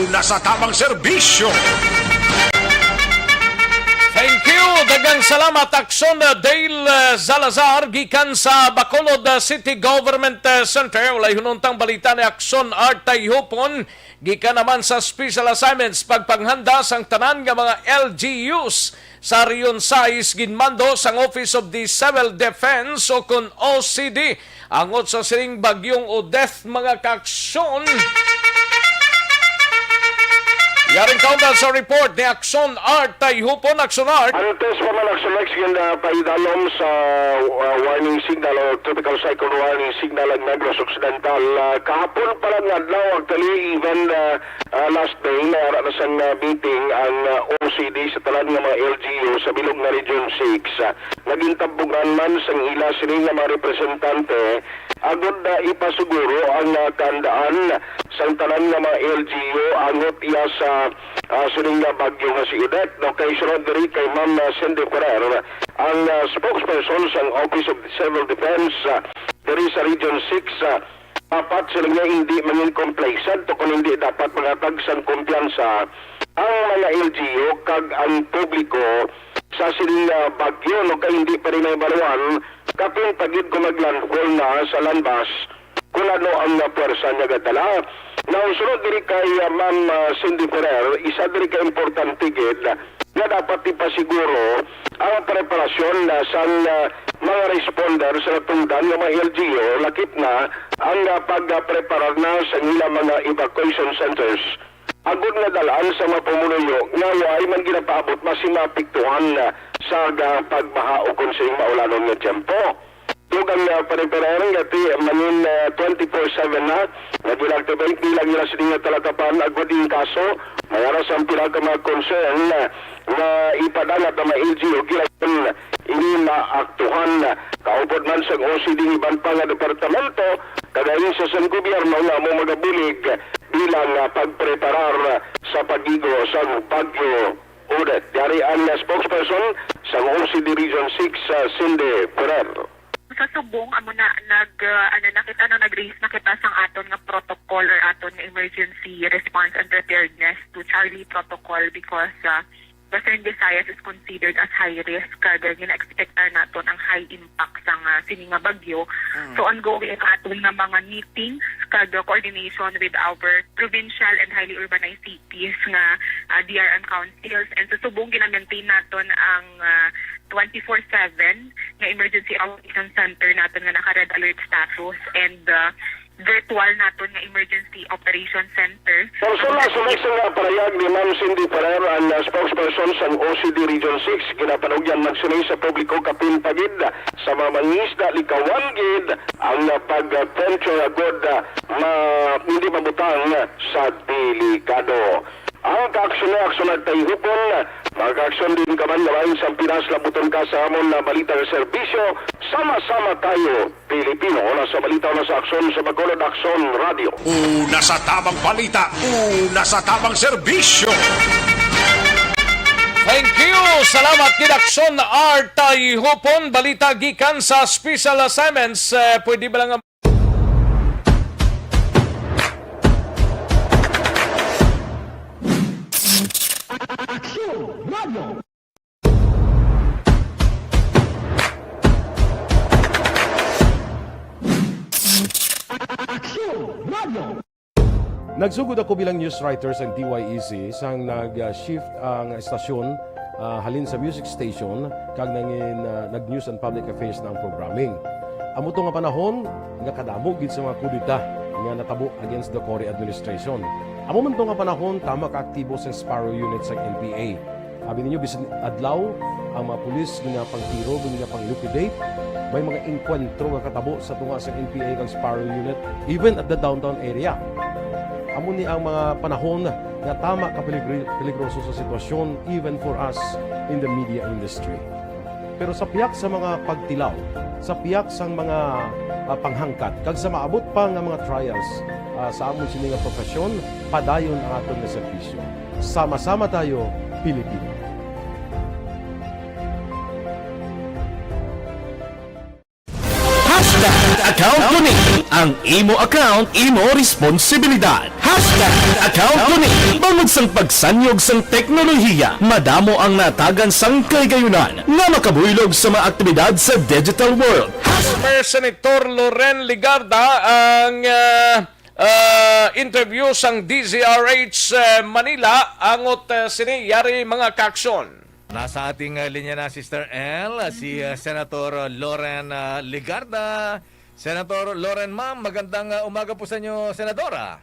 una sa tamang serbisyo. Thank you. Daghang salamat, Aksyon, uh, Dale, uh, Salazar, gikan sa Bacolod, uh, City Government, uh, Center. Walay hununtang balita ni Aksyon Art Tayhupon. Gikan naman sa special assignments, pagpanghanda sang tanan nga mga L G Us sa Region sais, ginmando sang Office of the Civil Defense o kon O C D, angot sa sining Bagyong Odette, mga kaaksyon. Yaring kaundan sa report ni Aksyon Art Tayhupon. Aksyon Art. Antes pa man, Aksyon Art, ginpaidalom sa, uh, warning signal o tropical cyclone warning signal ang Negros Occidental. Uh, kahapon pa lang nga adlaw, actually, even, uh, uh, last day, may ara na sang, uh, meeting ang, uh, O C D sa tanan nga mga L G U sa bilog nga Region six. Uh, naging tampugan man sang ila sini nga mga representante agud na ipasiguro ang, uh, kahandaan sang tanan nga mga L G U angot iya sa, uh, sini nga bagyo nga si Odette. No, kay sunod diri kay Ma'am, uh, Cindy Ferrer, ang, uh, spokesperson sang Office of Civil Defense, uh, diri sa Region six, uh, dapat sila nga hindi mangin complacent o kung hindi dapat mangatag sang kumpiyansa ang mga L G U kag ang publiko sa sining, ah, bagyo, no, kay hindi pa rin mahibaluan kapin pa gid kung maglandfall na sa landmass kung ano ang, ah, puwersa niya gadala. Now, sunod diri kay, ah, Ma'am, ah, Cindy Ferrer, isa diri ka importante gid nga dapat ipasiguro ang preparasyon na sang, ah, mga responder sa natungdan nga mga L G U, lakip na ang, ah, pagpreparar na sa ilang mga evacuation centers. Agod nga dal-an sa mga pumuluyo nga way man ginapaabot basi maapektuhan, ah, sa, ah, pagbaha o kon sa maulanon nga tiyempo. Dugang, ah, panipareharan nga ti-, manin, ah, twenty-four seven na nga gina-activate bilang ila sini nga talatapan agud in kaso may ara sang pila ka mga concern, ah, nga ipadangat na mga L G U, gila ini maaktuhan. Kaupod man sang O C D iban pa nga departamento, kag ahensya sang gobyerno nga amo magabulig bilang, ah, pagpreparar sa pag-igo sang Bagyo Odette. Yari ang, ah, spokesperson sang O C D Region six, ah, Cindy Ferrer. Sa subong, amo na, nag, ah, ano na kita, no, nag-raise na kita sang aton nga protocol or aton nga emergency response and preparedness to Charlie protocol because, ah, Western Visayas is considered as high risk, kag gina-expectar naton ang high impact sang, ah, sini nga bagyo. Mm. So, ongoing aton nga mga meetings kag coordination with our provincial and highly urbanized cities nga, ah, D R M councils. And sa subong, gina-maintain naton ang, ah, twenty-four seven nga emergency operations center naton nga naka-red alert status and, ah, virtual naton nga emergency operation center. Sa sula, sulod sa nga parayag ni Ma'am Cindy Ferrer, ang, ah, spokesperson sang O C D Region six, ginapanugyan man sini sa publiko kapin pa gid sa mga mangisda likawan gid ang, ah, pag-venture agud, ah, ma-, hindi mabutang sa delikado. Ang kaaksyon ay aksyon nagtayhupon. Mga kaaksyon, din ka man nga bahin sa Pinas, labuton ka sa amon na balita nga serbisyo. Sama-sama tayo, Pilipino. Una sa balita, una sa aksyon, sa Bacolod Aksyon Radio. Una sa tabang balita, una sa tabang serbisyo. Thank you. Salamat gid, Aksyon Artay Hupon. Balita gikan sa Special Assignments. Eh, pwede ba lang Aksyon Radio. Aksyon Radio. Nagsugod ako bilang news writer sa D Y E C sang nag-shift ang estasyon, ah, halin sa music station kag nangin, ah, nag-news and public affairs na ang programming. Amo to nga panahon nga kadamo gid sa mga kudeta nga natabo against the Cory administration. Amo man to nga panahon, tama ka aktibo sa Sparrow Unit sa N P A. Abi ninyo, bisan adlaw, ang mga pulis ginapangtiro, ginapang-liquidate. May mga engkwentro nga katabo sa tunga sa N P A kag Sparrow Unit, even at the downtown area. Amo ni ang mga panahon nga tama ka peligri-, peligroso sa sitwasyon, even for us in the media industry. Pero sa pihak sa mga pagtilaw, sa pihak sang mga, ah, panghangkat, kag sa maabot pa nga mga trials, ah, sa amon sini nga profesyon, padayon ang aton nga serbisyo. Sama-sama tayo, Pilipino. Hashtag account ko ni. Ang imo account, imo responsibilidad. Hashtag account ko ni. Bangod sang pagsanyog sang teknolohiya, madamo ang natagan sang kahigayunan nga makabuylog sa mga aktibidad sa digital world. Former Senator Loren Legarda ang, ah, ah, interview sang D Z R H, eh, Manila, angot, eh, sini yari, mga kaaksyon. Nasa ating, ah, linya na, Sister L, si, ah, Senator Loren, ah, Legarda. Senator Loren, ma'am, magandang, ah, umaga po sa inyo, Senadora.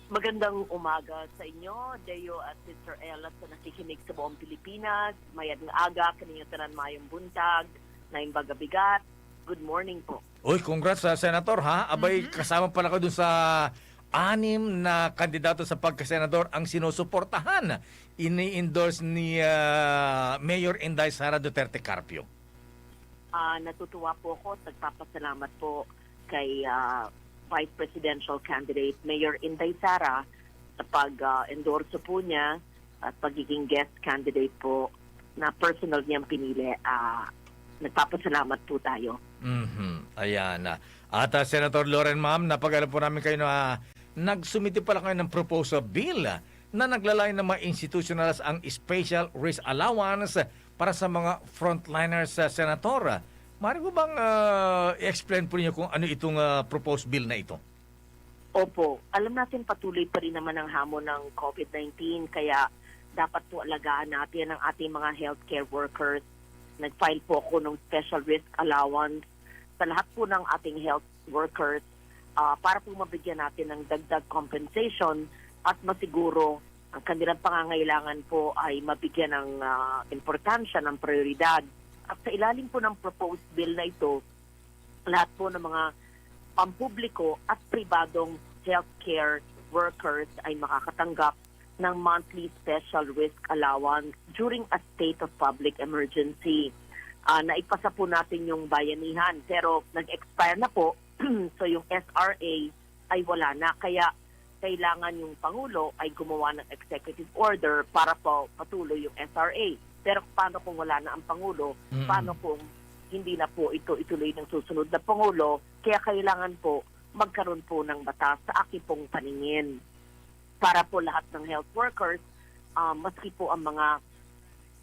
Magandang umaga sa inyo, Deo at Sister L, at sa nakikinig sa buong Pilipinas. Mayad nga aga kaninyo tanan, mayong buntag, naimbaga bigat. Good morning po. Uy, congrats sa Senator, ha? Abay, Mhm. kasama pala ko dun sa anim na kandidato sa pagkasenador ang sinusuportahan, ini-endorse ni, ah, Mayor Inday Sara Duterte Carpio. Ah, natutuwa po ako at nagpapasalamat po kay, ah, Vice Presidential Candidate Mayor Inday Sara sa pag, ah, endorso po niya at pagiging guest candidate po na personal niyang pinili. Ah, nagpapasalamat po tayo. Mhm. Ayan na. At, ah, Senator Loren, ma'am, napag-alam po namin kayo na, ah, nagsumite pala kayo ng proposal bill, ah, na naglalayon ng mga institutionals ang special risk allowance para sa mga frontliners, ah, Senator. Maaari po bang, ah, i-explain po ninyo kung ano itong, ah, proposed bill na ito? Opo. Alam natin, patuloy pa rin naman ang hamon ng COVID nineteen, kaya dapat po alagaan natin ang ating mga healthcare workers. Nag-file po ako ng special risk allowance sa lahat po ng ating health workers, ah, para po mabigyan natin ng dagdag compensation at masiguro ang kanilang pangangailangan po ay mabigyan ng, ah, importansya, ng prioridad. At sa ilalim po ng proposed bill na ito, lahat po ng mga pampubliko at pribadong healthcare workers ay makakatanggap ng monthly special risk allowance during a state of public emergency. Ah, naipasa po natin yung bayanihan, pero nag-expire na po. So, yung S R A ay wala na. Kaya kailangan yung Pangulo ay gumawa ng executive order para po patuloy yung S R A. Pero paano kung wala na ang Pangulo? Mm. Paano kung hindi na po ito ituloy ng susunod na Pangulo? Kaya kailangan po magkaroon po ng batas sa aking pong paningin para po lahat ng health workers, ah, maski po ang mga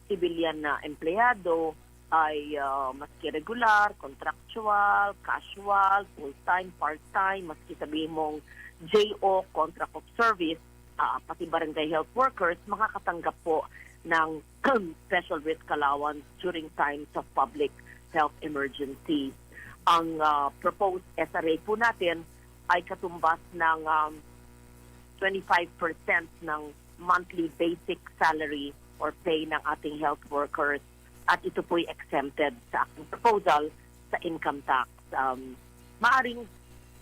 civilian na empleyado ay, ah, maski regular, contractual, casual, full-time, part-time, maski sabihin mong J O, contract of service, ah, pati barangay health workers makakatanggap po ng special risk allowance during times of public health emergency. Ang, ah, proposed S R A po natin ay katumbas ng, um, twenty-five percent ng monthly basic salary or pay ng ating health workers, at ito po'y exempted sa aking proposal sa income tax. Um, maaring,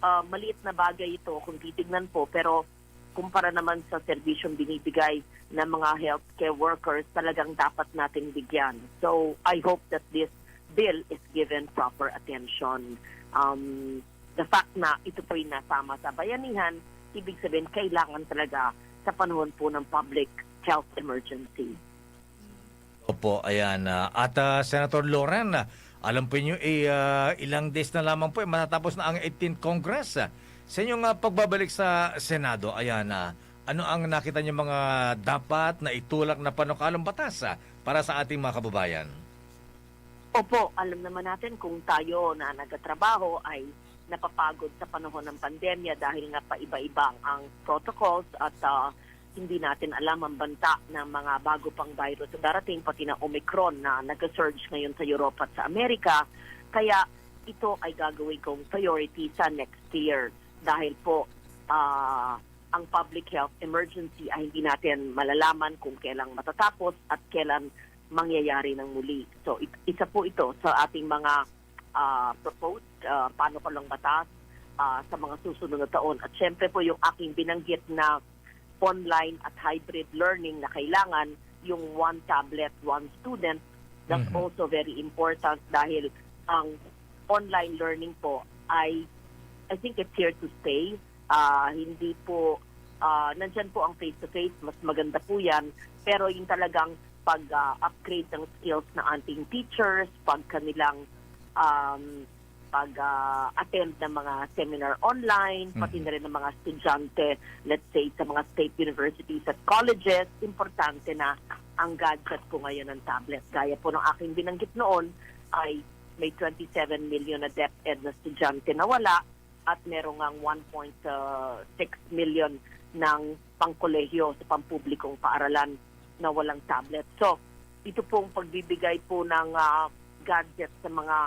uh, maliit na bagay ito kung titignan po, pero kumpara naman sa serbisyong binibigay ng mga healthcare workers, talagang dapat nating bigyan. So, I hope that this bill is given proper attention. Um, the fact na ito po'y nasama sa bayanihan, ibig sabihin, kailangan talaga sa panahon po ng public health emergency. Opo, ayan. Ah, at, ah, Senator Loren, ah, alam po niyo, eh, ah, ilang days na lamang po, eh, matatapos na ang eighteenth Congress. Ah, sa inyong, ah, pagbabalik sa Senado, ayan, ah, ano ang nakita niyo mga dapat na itulak na panukalong batas, ah, para sa ating mga kababayan? Opo, alam naman natin kung tayo na nagtatrabaho ay napapagod sa panahon ng pandemya dahil nga paiba-iba ang protocols at, ah, hindi natin alam ang banta ng mga bago pang virus na darating, pati na Omicron na nag-surge ngayon sa Europa at sa Amerika. Kaya ito ay gagawin kong priority sa next year dahil po, ah, ang public health emergency ay hindi natin malalaman kung kailan matatapos at kailan mangyayari ng muli. So, it-, isa po ito sa ating mga, ah, proposed, ah, panukalang batas, ah, sa mga susunod na taon. At syempre po, yung aking binanggit na online at hybrid learning na kailangan, yung one tablet, one student, that's Mhm. also very important dahil ang online learning po ay, I think it's here to stay. Ah, hindi po, ah, nandyan po ang face-to-face, mas maganda po yan. Pero yung talagang pag, ah, upgrade ng skills ng ating teachers, pag kanilang, um, pag, ah, attend ng mga seminar online, pati Mhm. na rin ng mga estudyante, let's say, sa mga state universities at colleges, importante na ang gadget po ngayon ng tablet. Gaya po ng aking binanggit noon, ay may twenty-seven million na DepEd na estudyante na wala at meron ngang one point six million ng pangkolehiyo sa pampublikong paaralan na walang tablet. So, ito pong pagbibigay po ng, ah, gadget sa mga,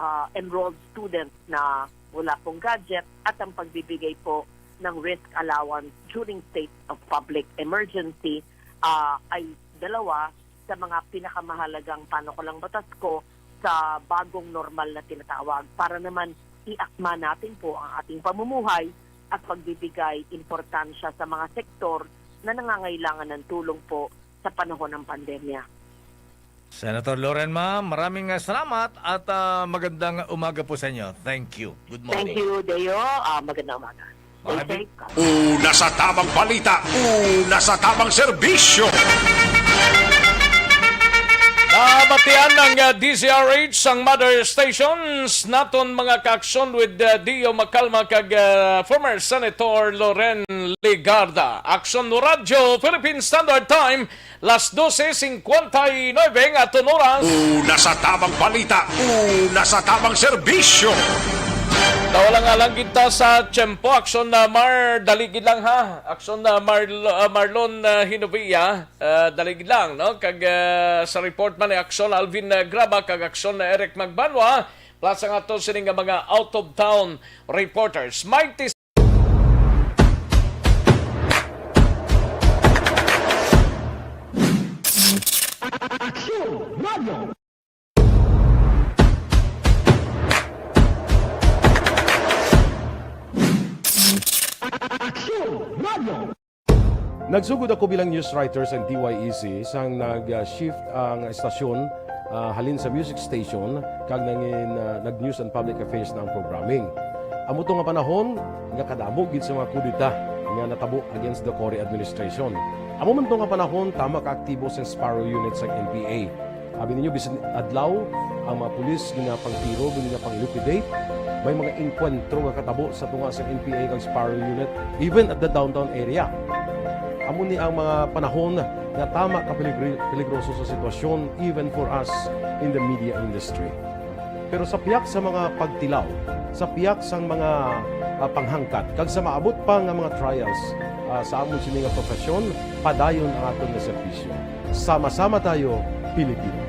ah, enrolled students na wala pong gadget at ang pagbibigay po ng risk allowance during state of public emergency, ah, ay dalawa sa mga pinakamahalagang panukalang batas ko sa bagong normal na tinatawag para naman iakma natin po ang ating pamumuhay at pagbibigay importansya sa mga sektor na nangangailangan ng tulong po sa panahon ng pandemya. Senator Loren, ma'am, maraming, ah, salamat at, ah, magandang umaga po sa inyo. Thank you. Good morning. Thank you, Deo. Ah, magandang umaga. Stay Maraming safe. Una sa tamang balita, una sa tamang serbisyo. Nabatian ng, uh, D Z R H sang mother stations naton, mga kaaksyon, with, uh, Dio Macalma kag, uh, former Senator Loren Legarda. Aksyon mo Radyo, Philippine Standard Time, las doce cincuenta y nueve nga aton oras. Una sa tamang balita, una sa tamang serbisyo. Nawala nga lang kita sa tiyempo. Aksyon na Mar, dali gid lang ha. Aksyon na Marlo-, ah, Marlon, ah, Hinovia. Ah, dali gid lang, no? Kag, ah, sa report man ni Aksyon Alvin, ah, Graba kag Aksyon na Eric Magbanwa, plus ang ato sini nga mga out of town reporters. Mighty Aksyon Radio. Aksyon Radio. Nagsugod ako bilang news writer sa D Y E C sang nag-shift ang estasyon, ah, halin sa music station kag nangin, ah, nag-news and public affairs na ang programming. Amo to nga panahon nga kadamo gid sa mga kudeta nga natabo against the Cory administration. Amo man to nga panahon, tama ka aktibo sa Sparrow Unit sa N P A. Abi ninyo, bisan adlaw, ang mga pulis ginapangtiro, ginapang-liquidate. May mga engkwentro nga katabo sa tunga sa N P A kag Sparrow Unit, even at the downtown area. Amo ni ang mga panahon nga tama ka peligri-, peligroso sa sitwasyon, even for us in the media industry. Pero sa pihak sa mga pagtilaw, sa pihak sang mga, ah, panghangkat, kag sa maabot pa nga mga trials, ah, sa amon sini nga profesyon, padayon ang aton nga serbisyo. Sama-sama tayo, Pilipino.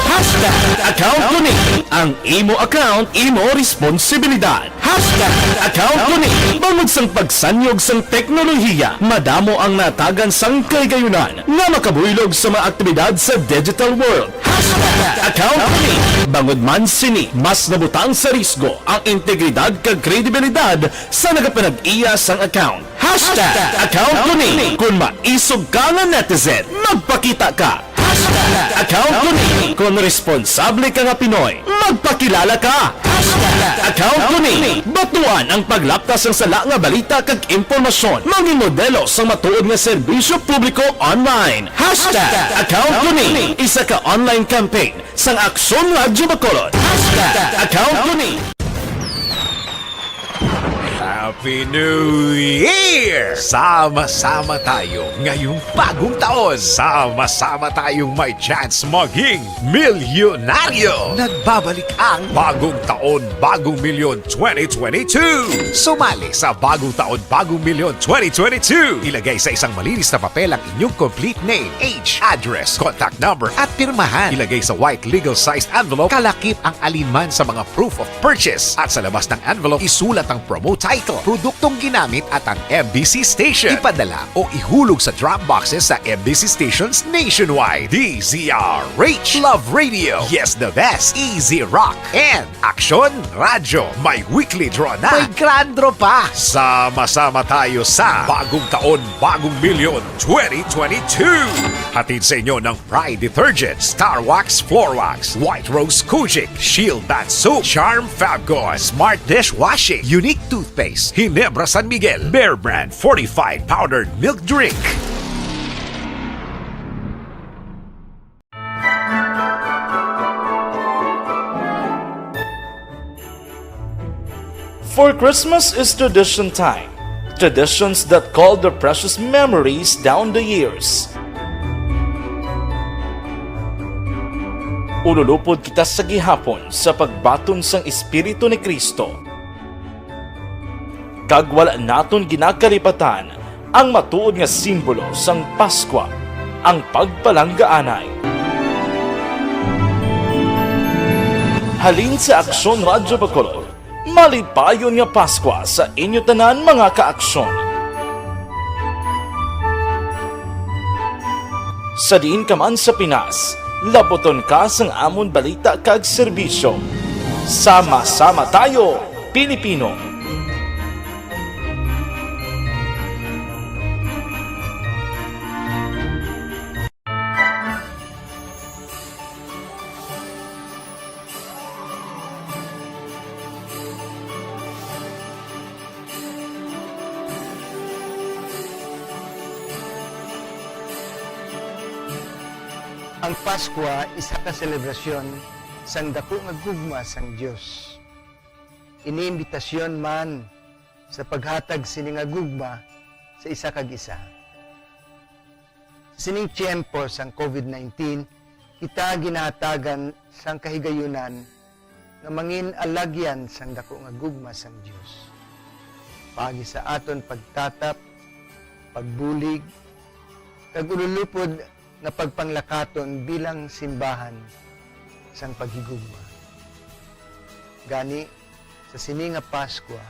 Hashtag Account Ko Ni. Ang imo account, imo responsibilidad. Hashtag Account Ko Ni. Bangod sang pagsanyog sang teknolohiya, madamo ang natagan sang kahigayunan nga makabuylog sa mga aktibidad sa digital world. Hashtag Account Ko Ni. Bangod man sini, mas nabutang sa risgo ang integridad kag kredibilidad sa nagapanag-iya sang account. Hashtag Account Ko Ni. Kung maisog ka nga netizen, magpakita ka. Hashtag Account Ko Ni. Kung responsable ka nga Pinoy, magpakilala ka. Hashtag Account Ko Ni. Batuan ang paglapta sang sala nga balita kag impormasyon. Mangin modelo sang matuod nga serbisyo publiko online. Hashtag Account Ko Ni. Isa ka online campaign sang Aksyon Radyo Bacolod. Hashtag Account Ko Ni. Happy New Year! Sama-sama tayo ngayong bagong taon. Sama-sama tayong may chance maging milyonaryo. Nagbabalik ang Bagong Taon, Bagong Milyon twenty twenty-two. Sumali sa Bagong Taon, Bagong Milyon twenty twenty-two. Ilagay sa isang malinis na papel ang inyong complete name, age, address, contact number, at pirmahan. Ilagay sa white legal-sized envelope, kalakip ang alinman sa mga proof of purchase. At sa labas ng envelope, isulat ang promo title, produktong ginamit, at ang M B C station. Ipadala o ihulog sa drop boxes sa M B C stations nationwide. D Z R H, Love Radio. Yes, the best. Easy Rock. And Aksyon Radyo, may weekly draw na. May grand draw pa. Sama-sama tayo sa Bagong Taon, Bagong Milyon twenty twenty-two. Hatid sa inyo ng Pride Detergent, Star Wax Floor Wax, White Rose Kojic, Shield Bath Soap, Charm Fabcon, Smart Dishwashing, Unique Toothpaste, Ginebra San Miguel, Bear Brand Fortified Powdered Milk Drink. For Christmas is tradition time. Traditions that call their precious memories down the years. Ululupod kita sa gihapon sa pagbaton sang Espiritu ni Cristo. Kag wala naton ginakalipatan ang matuod nga simbolo sang Paskwa, ang pagpalanggaanay. Halin sa Aksyon Radyo Bacolod, malipayon nga Paskwa sa inyo tanan, mga ka-Aksyon. Sa diin ka man sa Pinas, labuton ka sang amon balita kag serbisyo. Sama-sama tayo, Pilipino! Ang Paskwa isa ka selebrasyon sang daku nga gugma sang Dios. Ini imbitasyon man sa paghatag sini nga gugma sa isa kag isa. Sa sining tiyempo sang covid nineteen, kita ginahatagan sang kahigayunan nga mangin alagyan sang daku nga gugma sang Dios, paagi sa aton pagtatap, pagbulig, kag ululupod nga pagpanglakaton bilang simbahan sang paghigugma. Gani, sa sini nga Paskwa,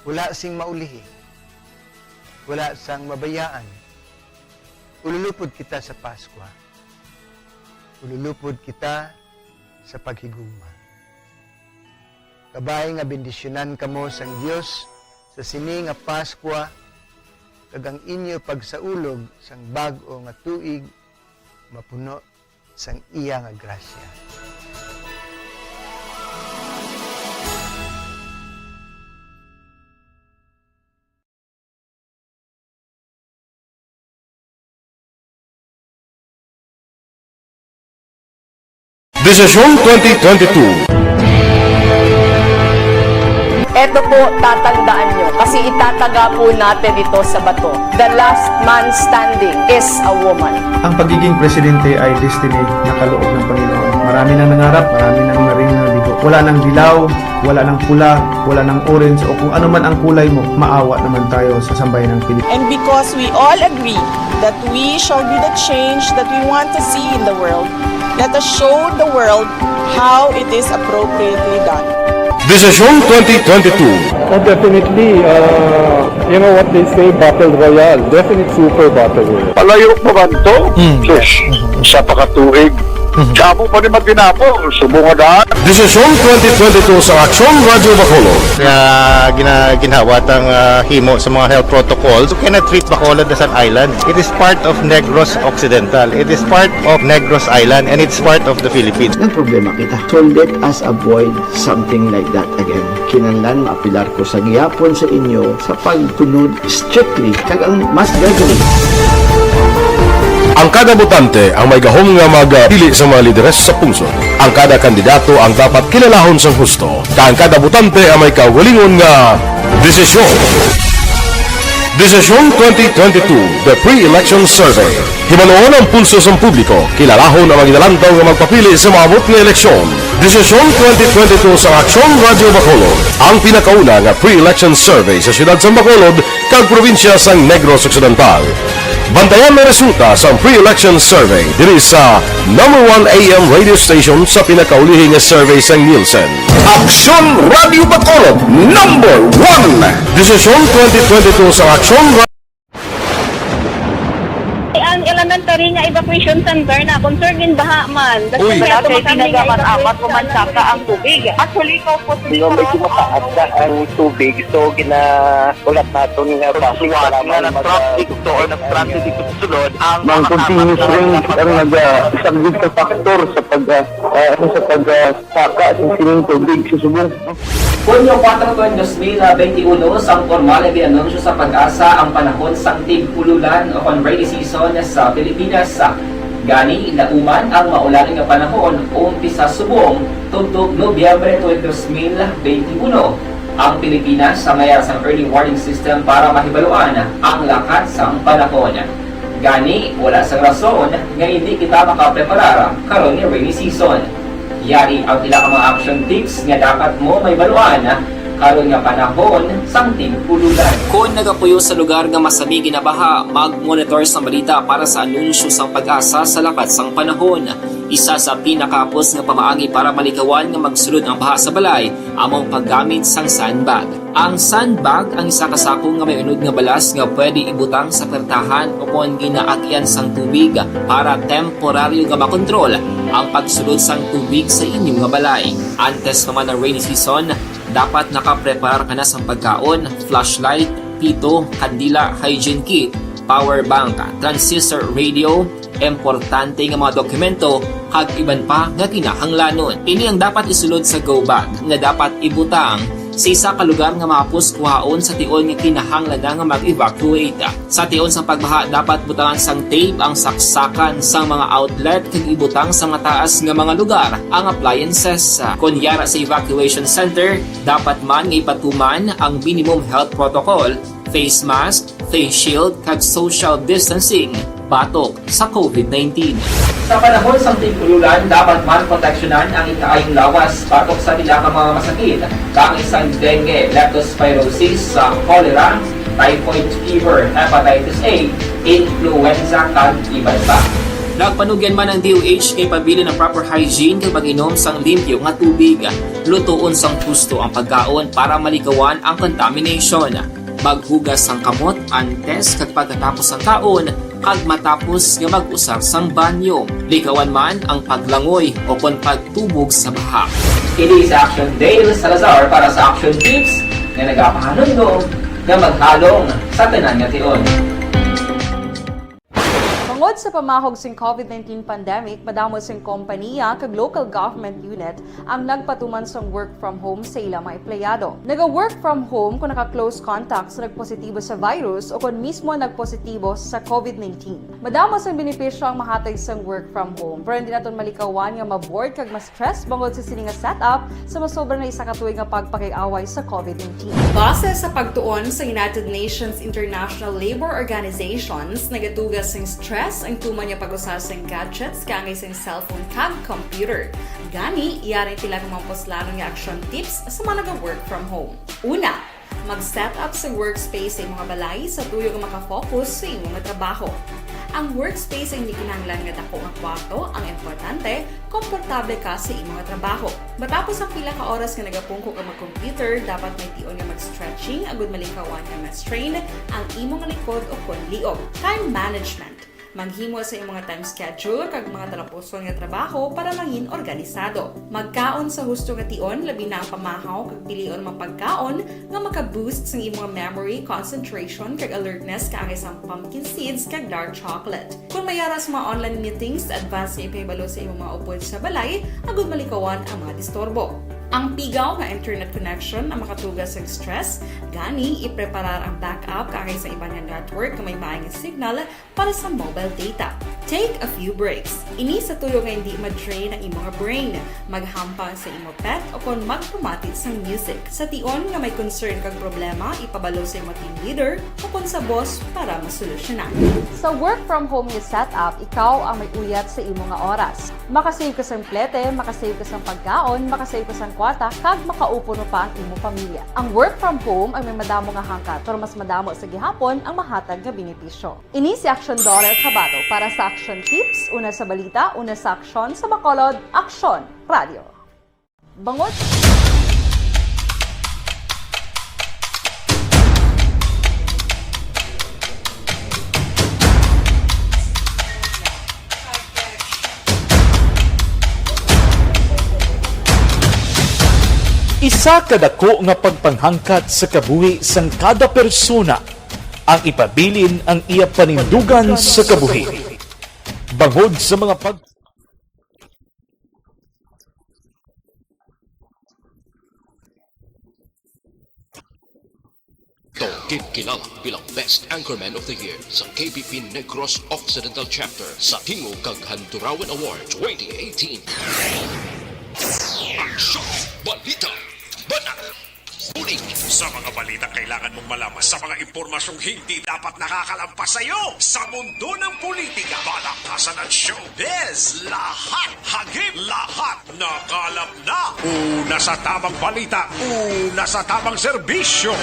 wala sing maulihi, wala sang mabayaan. Ululupod kita sa Paskwa. Ululupod kita sa paghigugma. Kabay nga bendisyonan kamo sang Dios sa sini nga Paskwa, kag ang inyo pagsaulog sang bag-o nga tuig mapuno sang iya nga grasya. Desisyon twenty twenty-two. Eto po, tatandaan nyo, kasi itataga po natin ito sa bato. The last man standing is a woman. Ang pagiging presidente ay destiny na kaloob ng Panginoon. Marami nang nangarap, marami nang naring nabigo. Wala nang dilaw, wala nang pula, wala nang orange, o kung ano man ang kulay mo, maawa naman tayo sa sambayan ng Pilipinas. And because we all agree that we shall be the change that we want to see in the world, Let us show the world how it is appropriately done. Desisyon twenty twenty-two. Oh, definitely. Uh, you know what they say, battle royale. Definite super battle royale. Palayo pa man to? Sus, sa pakatuig. Damo pa ni Matinapol, subong nga daan. Desisyon twenty twenty-two sa Aksyon Radyo Bacolod. Nga gina, ginhawat ang ah, himo sa mga health protocols. You cannot treat Bacolod as an island. It is part of Negros Occidental. It is part of Negros Island, and it's part of the Philippines. Nagproblema kita. Solve it as avoid something like that again. Kinahanglan maapilar ko sa gihapon sa inyo sa pagtunod strictly. Kag ang mas gradually. Ang kada botante ang may gahom nga magpili sa mga lideres sa pungsod. Ang kada kandidato ang dapat kilalahon sang husto. Kag ang kada botante ang may kaugalingon nga desisyon. Desisyon twenty twenty-two, The Pre-Election Survey. Hibaluon ang pulso sang publiko, kilalahon ang mga ginalantaw nga magpapili sa maabot nga eleksyon. Desisyon twenty twenty-two sa Aksyon Radyo Bacolod, ang pinakauna nga pre-election survey sa siyudad sang Bacolod kag probinsya sang Negros Occidental. Bantayan ang resulta sang pre-election survey diri sa number one A M radio station sa pinakaulihi nga survey sang Nielsen. Aksyon Radyo Bacolod, number one! Desisyon twenty twenty-two sa Aksyon Ra- Ang elementary nga evacuation center na concerned in baha man. Uy, wala kay tinaga man amat o mansaka ang tubig. Actually, ko po Di ba medyo mataas na ang tubig, so ginaulat naton nga basi Suwat nga lamang mag- nag-traffic to or nag-transit dito sa sulod ang Mang mga continuous tapat na rain ang nagpag- nagasaglit sa factor sa pag ah, ah, ano, sa pag ah, saka sa sining tubig sa subong. Hunyo kuwatro, dos mil benti uno, sang pormal nga gin-anunsyo sa PAGASA ang panahon sang tig-ululan o kon rainy season sa Pilipinas. Gani, dauman ang maulan nga panahon umpisa subong tubtob Nobyembre tuig dos mil benti uno. Ang Pilipinas sa mayar sang early warning system para mahibaluan ang lakat sang panahon. Gani, wala sang rason nga indi kita makapreparar karon nga rainy season. Yari ang pila ka mga action tips nga dapat mo mahibaluan karon nga panahon sang tig-ululan. Kon nagapuyo sa lugar nga masami ginabaha, mag-monitor sang balita para sa anunsyo sang PAGASA sa lakat sang panahon. Isa sa pinakahapos nga pamaagi para malikawan nga magsulod ang baha sa balay amo ang paggamit sang sandbag. Ang sandbag ang isa ka sako nga may unod nga balas nga pwede ibutang sa pertahan o kon ginaagyan sang tubig para temporaryo nga makontrol ang pagsulod sang tubig sa inyo nga balay. Antes pa man ang rainy season, dapat nakapreparar ka na sang pagkaon, flashlight, pito, kandila, hygiene kit, power bank, transistor radio, importante nga mga dokumento, kag iban pa nga kinahanglanon. Ini ang dapat isulod sa go bag nga dapat ibutang sa isa ka lugar nga mahapos kuhaon sa tion nga kinahanglan na nga mag-evacuate. Sa tion sang pagbaha, dapat butangan sang tape ang saksakan sang mga outlet kag ibutang sa mataas nga mga lugar ang appliances. Kon yara sa evacuation center, dapat man nga ipatuman ang minimum health protocol, face mask, face shield, kag social distancing batok sa COVID nineteen. Sa panahon sang tig-ululan, dapat man proteksyonan ang ikaayong lawas batok sa pila ka mga masakit, kaangay sang dengue, leptospirosis, sa cholera, typhoid fever, hepatitis A, influenza, kag iban pa. Nagpanugyan man ang D O H nga ipabilin ang proper hygiene kag pag-inom sang limpyo nga tubig. Lutoon sang husto ang pagkaon para malikawan ang contamination. Maghugas sang kamot antes kag pagkatapos sang kaon, kag matapos nga mag-usar sang banyo. Likawan man ang paglangoy o kon pagtubog sa baha. Ini si Action Dale Salazar para sa Action Tips nga nagapahanumdom nga maghalong sa tanan nga tion. Tungod sa pamahog sing COVID nineteen pandemic, madamo sing kompaniya kag local government unit ang nagpatuman sang work from home sa ila mga empleyado. Naga-work from home kung naka-close contact sa nagpositibo sa virus o kon mismo nagpositibo sa COVID nineteen. Madamo sang benepisyo ang mahatag sang work from home, pero hindi naton malikawan nga ma-bored kag ma-stress bangod sa sini nga setup sa masobra na isa ka tuig nga pagpakig-away sa COVID nineteen. Base sa pagtuon sa United Nations International Labour Organizations, nagaduga sing stress ang tuman nga pag-usa sing gadgets kaangay sing cellphone kag computer. Gani, yari pila ka mga puslanon nga action tips sa mga naga-work from home. Una, mag-set up sa workspace sa imong balay sa tuyo nga maka-focus sa imong trabaho. Ang workspace ay hindi kinahanglan nga dako nga kwarto, ang importante, komportable ka sa imo nga trabaho. Matapos ang pila ka oras nga nagapungko ka mag-computer, dapat may tion nga mag-stretching agud malikawan nga ma-strain ang imo nga likod o kon liog. Time management. Maghimo sa imo nga time schedule kag mga talapuson nga trabaho para mangin organisado. Magkaon sa husto nga tion, labi na ang pamahaw kag pilion mga pagkaon nga maka-boost sang imo nga memory, concentration, kag alertness, kaangay sang pumpkin seeds kag dark chocolate. Kung may ara sa mga online meetings, advance nga ipahibalo sa imo mga upod sa balay agud malikawan ang mga disturbo. Ang pigaw nga internet connection ang makatuga sa stress, gani ipreparar ang backup kaangay sa iban nga network nga may maay nga signal para sa mobile data. Take a few breaks. Ini sa tuyo nga hindi ma-drain ang imo nga brain. Maghampang sa imo pet o kon magpamati sang music. Sa tion nga may concern kag problema, ipabalo sa imo team leader o kon sa boss para masolusyonan. Sa work from home nga setup, ikaw ang may uyat sa imo nga oras. Makasave ka sang plete, makasave ka sang pagkaon, makasave ka sang kwarta, kag makaupo pa ang imo pamilya. Ang work from home ay may madamo nga hangkat, pero mas madamo sa gihapon ang mahatag nga benepisyo. Ini si Aksyon Dorer Cabato para sa Aksyon Tips, una sa balita, una sa aksyon, sa Bacolod, Aksyon Radio. Bangod. Isa ka dako nga pagpanghangkat sa kabuhi sang kada persona ang ipabilin ang iya panindugan sa kabuhi. Bangod sa mga pag- To, ginkilala bilang Best Anchorman of the Year sa K B P Negros Occidental Chapter sa Tingog kag Handurawan Award twenty eighteen. Aksyon! Balita! Banat! Uling sa mga balitang kailangan mong malaman, sa mga impormasyong hindi dapat nakakalampas sa iyo, sa mundo ng politika, palakpasan at showbiz, lahat, hagip, lahat nakalap na. Una sa tamang balita, una sa tamang serbisyo.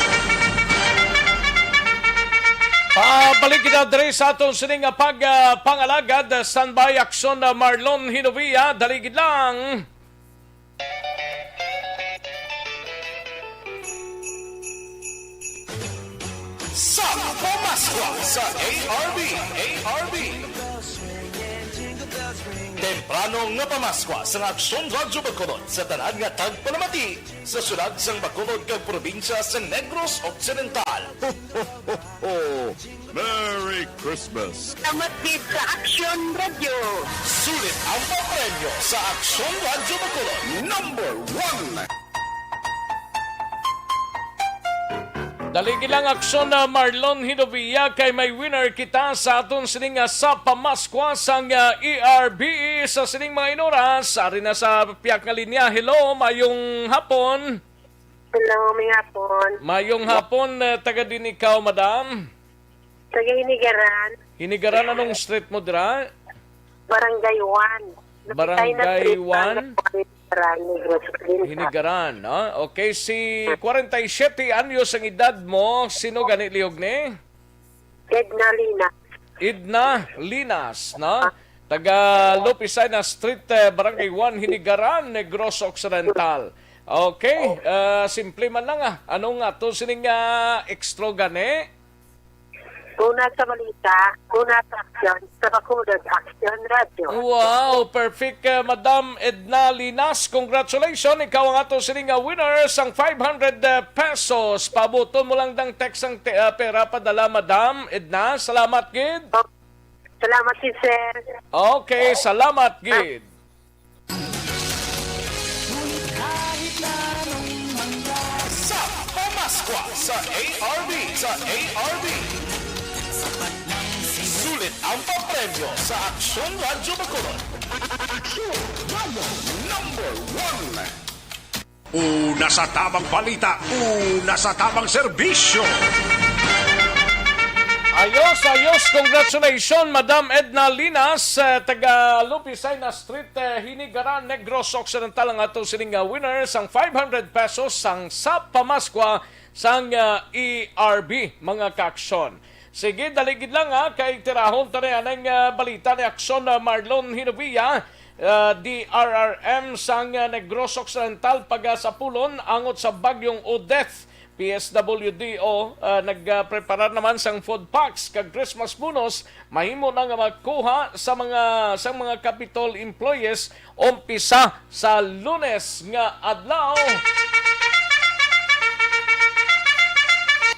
Pabalik kita diri sa aton sining nga pag, ah, pangalagad. Standby, Aksyon, ah, Marlon Hinovia. Dali gid lang. Sa Pamaskwa sa A R B, A R B. Temprano nga pamaskwa sa Aksyon Radyo Bacolod sa tanan nga tagpalamati sa syudad sang Bacolod kag probinsya sa Negros Occidental. Ho, ho, ho, ho. Merry Christmas! Salamat gid sa Aksyon Radyo. Sulit ang papremyo sa Aksyon Radyo Bacolod. Number one! Dali lang aksyon na Marlon Hinovia kay may winner kita sa aton sining nga sa pamaskwa sang, ah, E R B E sa sining mga inuras. Ari na sa piyak nga linya. Hello, mayong hapon. Hello, may hapon. Mayong hapon, eh, taga din ikaw, madam? Taga Hinigaran. Hinigaran, anong street mo dira? Barangay one. Barangay one? Hinigaran, no? Okay, si forty-seven anyos ang edad mo. Sino gani liog ni? Edna Linas. Edna Linas, no? Taga Lupisay na Street, eh, Barangay one, Hinigaran, Negros Occidental. Okay, ah, simple man lang, ah. Anong ato sining, ah, extra gani? Una sa balita, una sa aksyon, sa Bacolod Aksyon Radyo. Wow, perfect, ah, Madam Edna Linas. Congratulations, ikaw ang ato sining nga winner sang five hundred pesos. Pabuton mo lang dang text ang te- ah, pera padala, Madam Edna. Salamat gid. Salamat gid, sir. Okay, salamat gid. Sa Pamaskwa sa A R B, sa A R B. Sulit ang papremyo sa Aksyon Radyo Bacolod. Aksyon Radyo number one. Una sa tamang balita, una sa tamang serbisyo. Ayos, ayos. Congratulations, Madam Edna Linas, eh, taga Lupisay na Street, eh, Hinigaran, Negros Occidental, ang ato sining nga winner sang five hundred pesos sang sa pamaskwa sang, ah, E R B, mga kaaksyon. Sige, dali gid lang, ha, kay tirahon ta na anang, ah, balita ni Aksyon, ah, Marlon Hinovia, ah, D R R M sang, ah, Negros Occidental, pagasapulon angot sa Bagyong Odette. P S W D O, ah, nagpreparar naman sang food packs kag Christmas bonus mahimo na nga makuha sa mga, sang mga Capitol employees umpisa sa Lunes nga adlaw.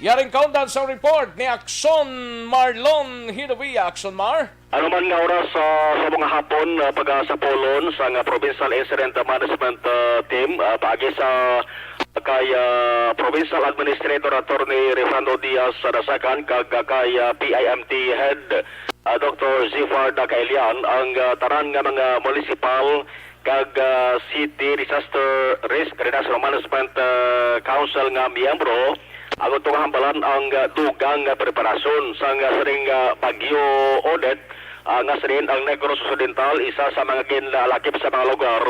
Yaring kaundan sa report ni Aksyon Marlon Hinovia. Aksyon Mar? Ano man nga oras, ah, sa mga hapon, ah, pagasapulon sang, ah, Provincial Incident Management, ah, Team, ah, paagi sa kay, ah, Provincial Administrator Attorney Refrando Diaz sa Dasakan kag, ah, kay, ah, P I M T Head, ah, Doctor Zifar Dacailian, ang, ah, tanan nga mga munisipal kag, ah, City Disaster Risk Reduction Management, ah, Council nga miyembro ang utong hambalan ang, ah, dugang nga preparasyon sang, ah, sining, ah, Bagyo Odette, ah, nga sining ang Negros Occidental isa sa mga ginlalakip sa mga lugar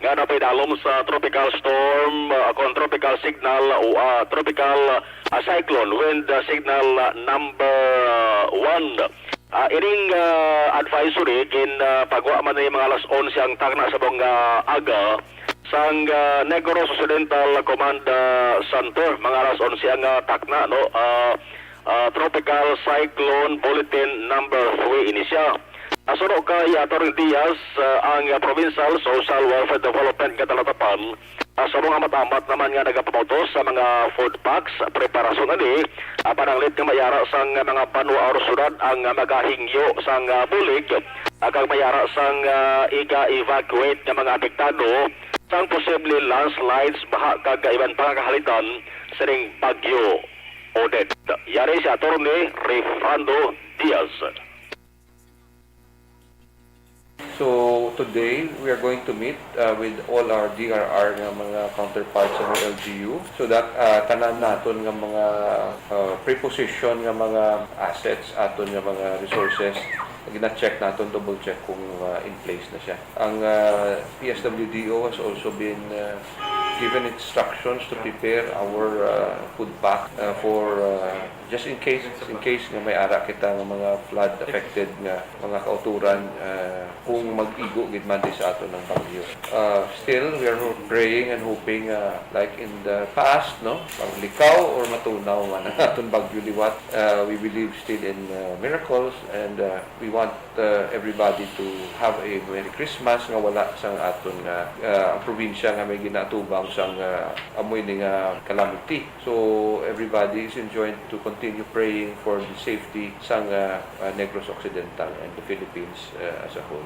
nga napaidalom sa tropical storm, ah, kon tropical signal o, ah, tropical, ah, cyclone wind, ah, signal, ah, number, ah, one. Ah, ining, ah, advisory gin, ah, pagwa man ni mga alas onse ang takna sa mga aga sang, ah, Negros Occidental Command, ah, Center, mga alas onse ang, ah, takna, no? Ah, ah, Tropical Cyclone Bulletin Number Three ini siya. Asuno kay Attorney Diaz, ah, ang, ah, Provincial Social Welfare Development nga talatapan, ah, sa mga amat-amat naman nga nagapamautos sa mga food packs, preparasyon ani, ah, pananglit nga mayara sang mga banwa or syudad ang, ah, magahingyo sang, ah, bulig, ah, kag mayara sang, ah, iga-evacuate nga mga apektado sang posible landslides, baha kag iban pa nga kahalitan sining Bagyo Odette. Yari si Attorney Refrando Diaz. So today, we are going to meet, uh, with all our D R R nga mga counterparts sa mga L G U, so that, uh, tanan naton nga mga, uh, preposition nga mga assets, aton nga mga resources, gina-check naton, double check kung, uh, in place na siya. Ang, uh, P S W D O has also been, uh, given instructions to prepare our, uh, food pack, uh, for, uh, just in case, in case nga may ara kita nga mga flood affected nga mga kauturan, uh, kung mag-igo gid man di sa aton ang bagyo. Uh, still, we are ho-, praying and hoping, uh, like in the past, no, maglikaw or matunaw man ang aton bagyo liwat. Uh, we believe still in, uh, miracles, and, uh, we want, uh, everybody to have a Merry Christmas nga wala sang aton nga, uh, ang probinsya nga may ginaatubang sang, uh, amoy ni nga calamity. So everybody is enjoined to continue praying for the safety sang, uh, uh, Negros Occidental and the Philippines, uh, as a whole.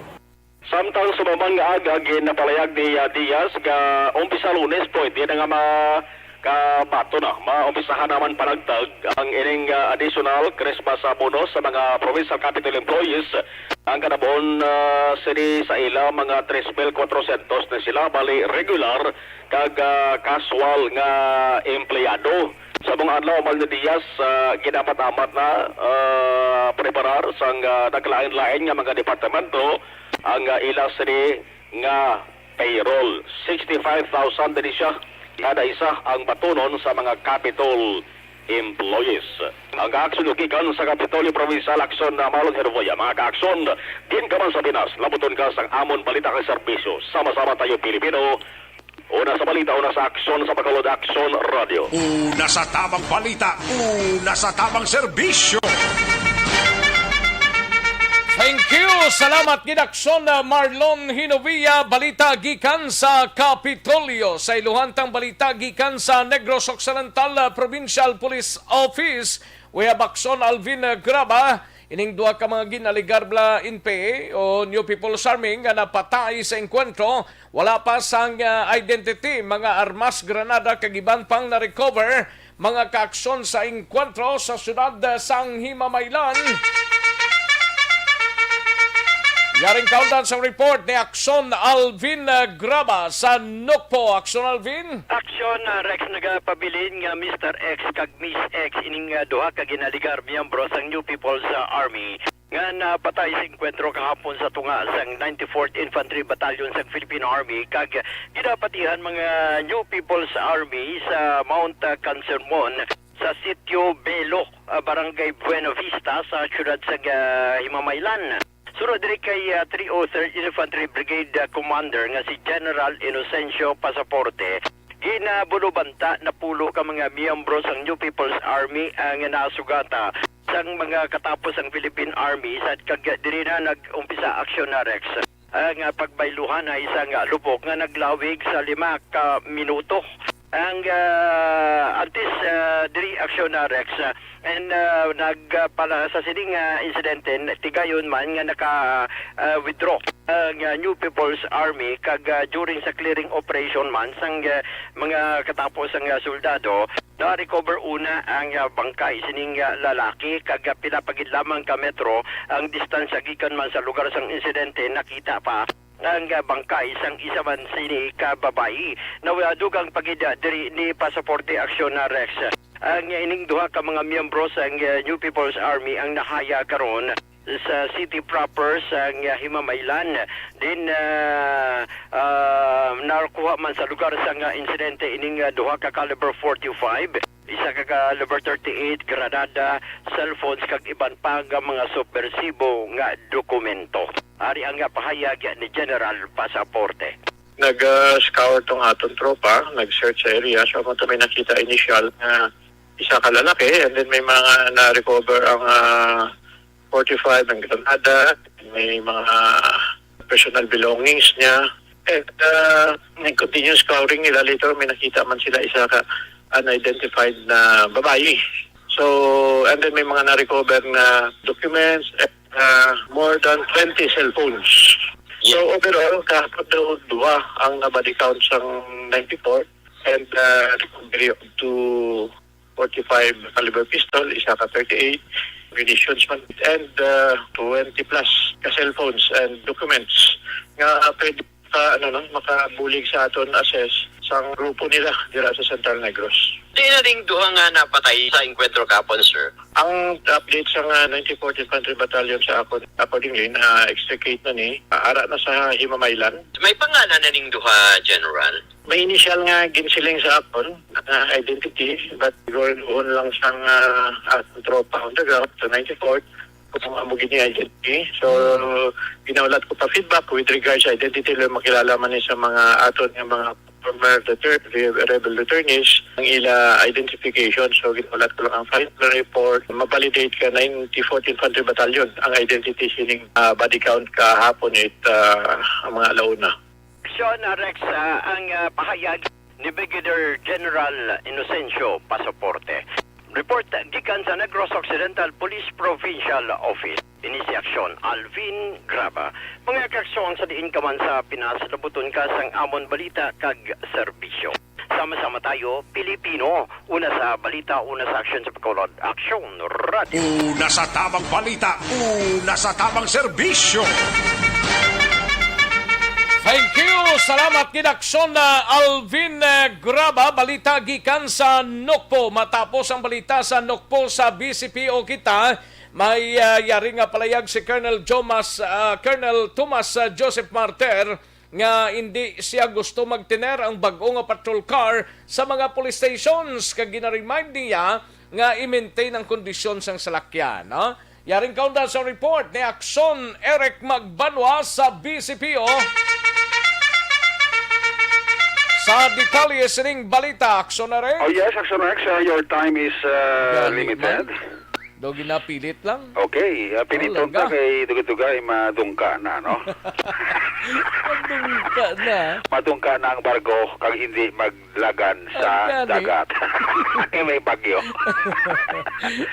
Samtang sumang nga aga, ginapalayag ni, ah, Diaz nga umpisa Lunes pwede na nga ma-, kabaton na, maumpisahan naman panagtag ang ining, ah, additional Christmas, ah, bonus sa mga provincial capital employees. Ang kanabuon, ah, sini sa ila mga tres mil kwatrosyentos na sila, bali regular kag, ah, casual nga empleyado. Sa mga adlaw, Mal ni Diaz, ah, ginamat-amat na, ah, preparar sang, ah, naglain-lain nga mga departamento ang, ah, ila sini nga payroll. Sixty-five thousand din siya kada isa ang batunon sa mga Capitol employees. Ang kaaksyon gikan sa Kapitolyo Provincial Aksyon na Marlon Herboya. Mga kaaksyon, din ka man sa Pinas, labuton ka sang amon balita kag serbisyo. Sama-sama tayo, Pilipino. Una sa balita, una sa aksyon, sa Bacolod Aksyon Radio. Una sa tamang balita, una sa tamang serbisyo. Thank you. Salamat gid, Aksyon, uh, Marlon Hinovia. Balita gikan sa Kapitolyo. Sa iluhantang balita gikan sa Negros Occidental, uh, Provincial Police Office, we have Aksyon Alvin, uh, Graba. Ining duha ka mga ginaligar bala N P A o New People's Army nga napatay sa engkwentro, wala pa sang, ah, identity, mga armas, granada kag iban pang na-recover, mga kaaksyon sa engkwentro sa siyudad sang Himamaylan. Yaring kaundan sa report ni Aksyon Alvin, ah, Graba sa Nukpo. Aksyon Alvin. Aksyon, ah, Rex, nagapabilin nga Mister X kag Miss X ining, ah, duha ka ginaligar miyembro sang New People's, ah, Army nga napatay sa engkwentro kahapon sa tunga sang ninety-fourth Infantry Battalion sang Philippine Army kag ginapatihan mga New People's Army sa Mount, ah, Kansermon sa Sitio Belo, ah, Barangay Buena Vista sa siyudad sa, ah, Himamaylan. Sunod diri kay, ah, three oh third Infantry Brigade, ah, Commander nga si General Inocencio Pasaporte, ginabulubanta napulo ka mga miyembro sang New People's Army ang nasugata sang mga katapos ang Philippine Army sa kag diri na nag-umpisa aksyon na Rex. Ang, ah, pagbayluhan ay isang, ah, lubok nga naglawig sa lima ka minuto. Ang, ah, antes, ah, diri aksyon na Rex, ah, and, ah, nag, ah, pala sa sining, ah, insidente, tigayon man nga naka, ah, withdraw ang, ah, New People's Army kag, ah, during sa clearing operation man sang, ah, mga katapos ang, ah, soldado, na-recover una ang, ah, bangkay sining, ah, lalaki kag, ah, pila pa gid lamang ka metro ang distansya gikan man sa lugar sang insidente, nakita pa ang, ah, bangkay sang isa man sini ka babayi. Nawa dugang pa gid, ah, diri ni Pasaporte Aksyon na Rex. Ang ining duha ka mga miyembro sang, ah, New People's Army ang nahaya karon sa city proper sang, ah, Himamaylan. Din, ah, ah, nakuha man sa lugar sang, ah, insidente ining, ah, duha ka caliber forty-five, isa ka caliber thirty-eight, granada, cellphones kag iban pa nga mga subbersibo nga dokumento. Ari ang, ah, pahayag ni General Pasaporte. Nag-scour tong aton tropa, nag-search sa area. So, kung may nakita initial nga isa ka lalaki, and then may mga na-recover ang, ah, forty-five, ang granada, may mga personal belongings niya. And, ah, nag-continue scouring nila. Later, may nakita man sila isa ka unidentified na babayi. So, and then may mga na-recover na documents, and, ah, more than twenty cellphones. So, overall, kahapon daw duha ang na-body count sang ninety-four, and, ah, recovery of two forty-five caliber pistol, isa ka thirty-eight, munitions man, and, uh, twenty plus ka cellphones and documents nga pwede ka, ano, no, makabulig sa aton assess sang grupo nila dira sa Central Negros. Di na ding duha nga napatay sa engkwentro kapon, sir. Ang update sa nga ninety-fourth Infantry Battalion sa akon, accordingly, na-extricate na ni, ara na sa Himamaylan. May pangalan na ning duha, General? May initial nga ginsiling sa akon nga identity, but siguro doon lang sang, ah, aton tropa on the ground sa ninety-fourth kung amo gini identity. So, ginaulat ko pa feedback with regards sa identity, lang makilala man ni sa mga aton nga mga former retur-, re-, rebel returnees, ang ila identification. So, ginaulat ko lang ang final report. Ma-validate ka ninety-fourth Infantry Battalion ang identity sining, ah, body count kahapon it, ah, ang mga alauna. Sean Rex, ah, ang, ah, pahayag ni Brigadier General Inocencio Pasaporte. Report gikan sa Negros Occidental Police Provincial Office. Ini si Aksyon Alvin Graba. Mga kaksyon, sa diin ka man sa Pinas, labuton ka sang amon balita kag serbisyo. Sama-sama tayo, Pilipino. Una sa balita, una sa aksyon sa pagkaulad. Aksyon Radio. Una sa tamang balita, una sa tamang serbisyo. Thank you. Salamat gid, Aksyon na Alvin, eh, Graba. Balita gikan sa Nokpo. Matapos ang balita sa Nokpo, sa B C P O kita, may, ah, yari nga palayag si Colonel Jomas, ah, Colonel Tomas, ah, Joseph Martir, nga indi siya gusto magtener ang bag-o nga patrol car sa mga police stations, kag gina-remind niya nga i-maintain ang kondisyon sang salakyan, no? Yaring kaunda sa report ni Aksyon Eric Magbanwa sa B C P O. Sa detalye sining balita, Aksyon Eric. Oh yes, Aksyon Eric, uh, your time is, uh, Gani limited man. Daw ginapilit lang. Okay, ah, piliton ta kay dugay-dugay madungka na, no? Madungka na. Madungka na ang barko kag hindi maglagan sa dagat. Kay may bagyo.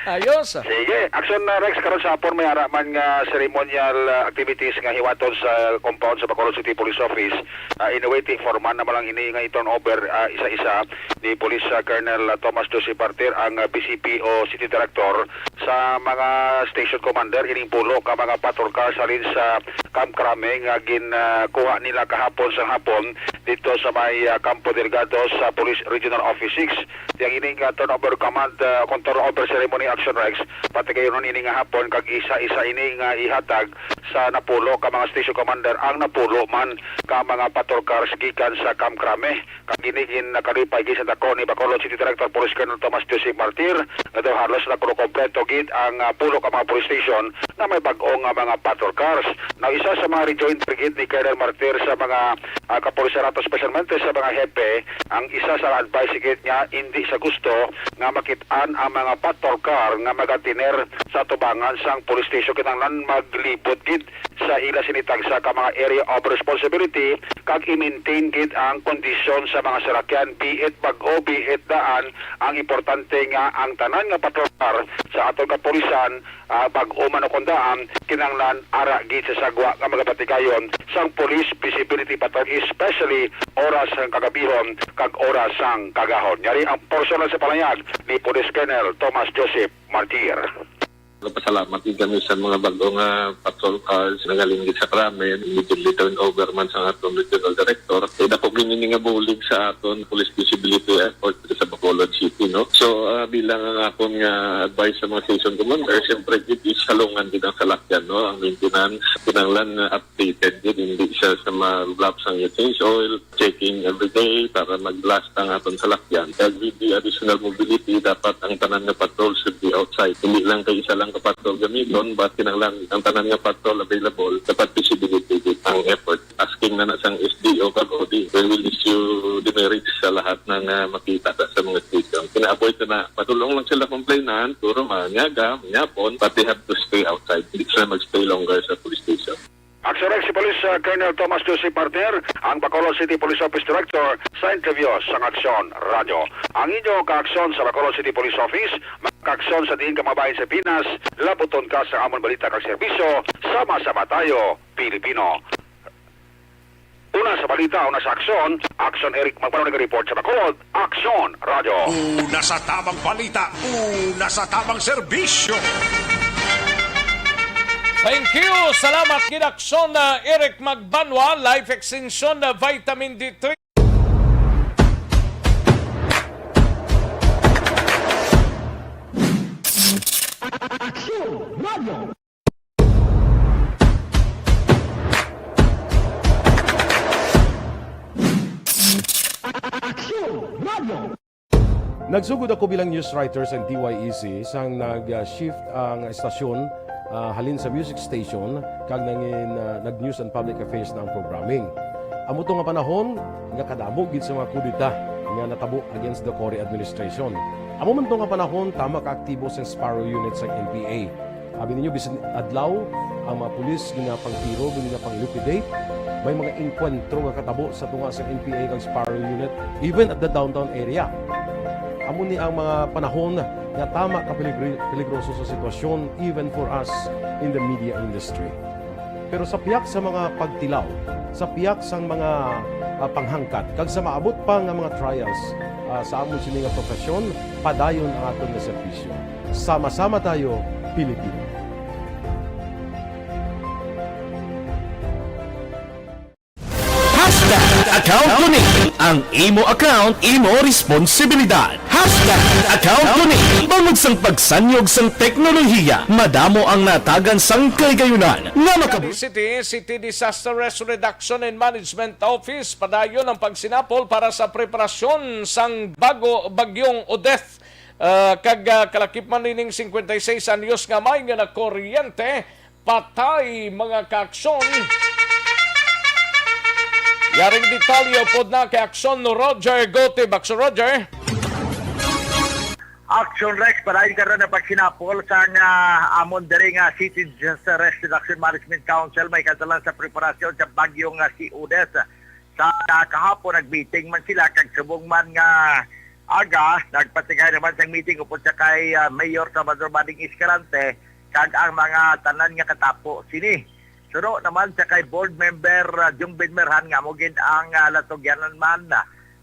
Ayos, ah. Sige, Aksyon na Rex, karon sa hapon may ara man nga ceremonial, ah, activities nga hiwaton sa compound sa Bacolod City Police Office. Ah, in a way, ti-forman naman lang ini nga i-turn over, ah, isa-isa ni Police, ah, Colonel Tomas Joseph Martir ang, ah, B C P O City Director sa mga station commander ining pulo ka mga patrol cars halin sa Camp Crame nga gin, ah, kuha nila kahapon sa hapon dito sa may, ah, Campo Delgado sa Police Regional Office six. Yang ining, ah, turnover command, ah, kung turnover ceremony, Action Rex, patigayunon ini nga hapon kag isa-isa ini nga ihatag sa napulo ka mga station commander ang napulo man ka mga patrol cars gikan sa Camp Crame. Kag ini gin nakalipay gid sa dako ni Bacolod City Director Police Colonel Tomas Joseph Martir nga daw halos nakulokompleto gid ang, ah, pulo ka mga police station nga may bag-o nga mga patrol cars. Now, isa sa mga rejoinder gid ni Colonel Martir sa mga, ah, kapulisan nato, especialmente sa mga hepe, ang isa sa advice gid niya, hindi sa gusto nga makit-an ang mga patrol car nga magatiner sa atubangan sang police station, kinahanglan maglibot gid sa ila sini tagsa ka mga area of responsibility kag i-maintain gid ang kondisyon sa mga salakyan, be it bag-o, be it daan. Ang importante nga ang tanan nga patrol car sa aton kapulisan, ah, bag-o man o kon daan, kinahanglan ara gid sa sagwa nga magapatigayon sang police visibility patrol, especially oras sang kagabihon kag oras sang kagahon. Yari ang personal sa panayag ni Police Colonel Tomas Joseph Martir. Nagpasalamat gid kami sa mga bag-o nga patrol cars nga galing gid sa Crame, immediately turn over man sa aton regional director. Kay dako gid ini nga bulig sa aton police visibility effort dito sa Bacolod City, no? So, ah, bilang ang akon nga advice sa mga station commander, siyempre gid is halungan gid ang salakyan, no? Ang maintenance, kinahanglan nga updated gid, hindi siya sa ma-lapse ang change oil, checking every day para mag-last ang aton salakyan. Kag with the additional mobility, dapat ang tanan nga patrol should be outside. Hindi lang kay isa lang ka patrol gamiton, but kinahanglan ang tanan nga patrol available, dapat visibility gid ang effort. Asking na na sang S D O kag O D, we will issue demerits sa lahat na nga makita ta sa mga station. Kinaavoid na na, padulong lang sila complainant, puro manyaga, manyapon, but they have to stay outside. Hindi sila mag-stay longer sa police station. Action Rex, si Police, uh, Colonel Tomas Joseph Martir, ang Bacolod City Police Office Director, sa interview sang Aksyon Radyo. Ang inyo kaaksyon sa Bacolod City Police Office, mga kaaksyon sa diin ka mga bahin sa Pinas, labuton ka sa amon balita kag serbisyo, sama-sama tayo, Pilipino. Una sa balita, una sa aksyon, Aksyon Eric Magpano nag-report sa Bacolod, Aksyon Radyo. Una sa tamang balita, una sa tamang serbisyo. Thank you. Salamat gid, Aksyon, uh, Eric Magbanwa, Life Extension, uh, Vitamin D three. Aksyon Radyo. Aksyon Radyo. Nagsugod ako bilang news writer sa D Y E C sang nag-shift ang estasyon, ah, halin sa music station kag nangin, ah, nag-news and public affairs na ang programming. Amo to nga panahon nga kadamo gid sa mga kudeta nga natabo against the Cory administration. Amo man to nga panahon tama kaaktibo sang Sparrow Unit sang N P A. Abi ninyo, bisan adlaw, ang mga pulis ginapangtiro, ginapang-liquidate. May mga engkwentro nga katabo sa tunga sa N P A kag Sparrow Unit, even at the downtown area. Amo ni ang mga panahon nga tama ka peligri-, peligroso sa sitwasyon, even for us in the media industry. Pero sa pihak sa mga pagtilaw, sa pihak sang mga, ah, panghangkat, kag sa maabot pa nga mga trials, ah, sa amon sini nga profesyon, padayon ang aton nga serbisyo. Sama-sama tayo, Pilipino. Hashtag account ko ni. Ang imo account, imo responsibilidad. Hashtag account ko ni. Bangod sang pagsanyog sang teknolohiya, madamo ang natagan sang kahigayonan nga makabu- City, City Disaster Risk Reduction and Management Office, padayon ang pagsinapol para sa preparasyon sang bago Bagyong Odette. Ah, kag, ah, kalakip man nining cincuenta y seis anyos nga amay nga nakuryente, patay, mga kaaksyon. Yaring detalye upod na kay Aksyon Roger Gotib. Aksyon Roger. Action Rex, padayon karon ang pagsinapol sa nga amon diri nga City Disaster Risk Reduction Management Council may kadala sa preparasyon sa bagyong nga si Odette. Sa kahapon, nagmeeting man sila kag subong man nga aga, nagpatigay naman sang meeting upod sa kay, ah, Mayor Salvador Bading Escalante kag ang mga tanan nga katapo sini. Suno naman sa kay Board Member, ah, Jung Bin Merhan nga amo gid ang, ah, latugyanan man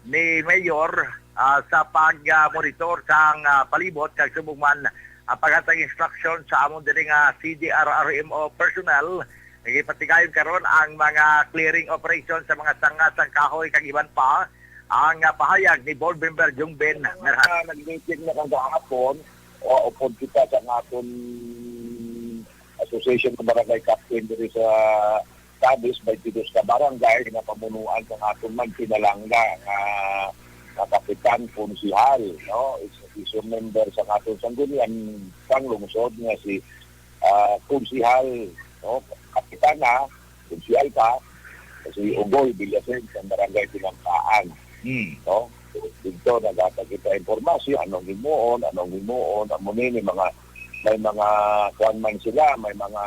ni Mayor, ah, sa pag, ah, monitor sang, ah, palibot kag subong man Ang paghatag instruction sa amon diri nga C D R R M O personnel, nagipatigayon karon ang mga clearing operation sa mga sanga sang kahoy kag iban pa. Ang, ah, pahayag ni Board Member Jung Ben Merhan. Ah, nag-meeting na kang kahapon, o, upod kita sa aton Association of Barangay Captain diri sa Cadiz, twenty-two ka barangay nga pamunuan sang aton magpinalangga nga, nga kapitan, konsihal, no? Is, is member sa aton sangguniang panglungsod nga si, ah, konsihal, no? Kapitana, konsihal pa, si Ugoy Villasen sa barangay Tinampaan, Hmm. no? Dito nagapakita impormasyon, anong himuon, anong himuon, amo ni, may mga, may mga kuwan man sila, may mga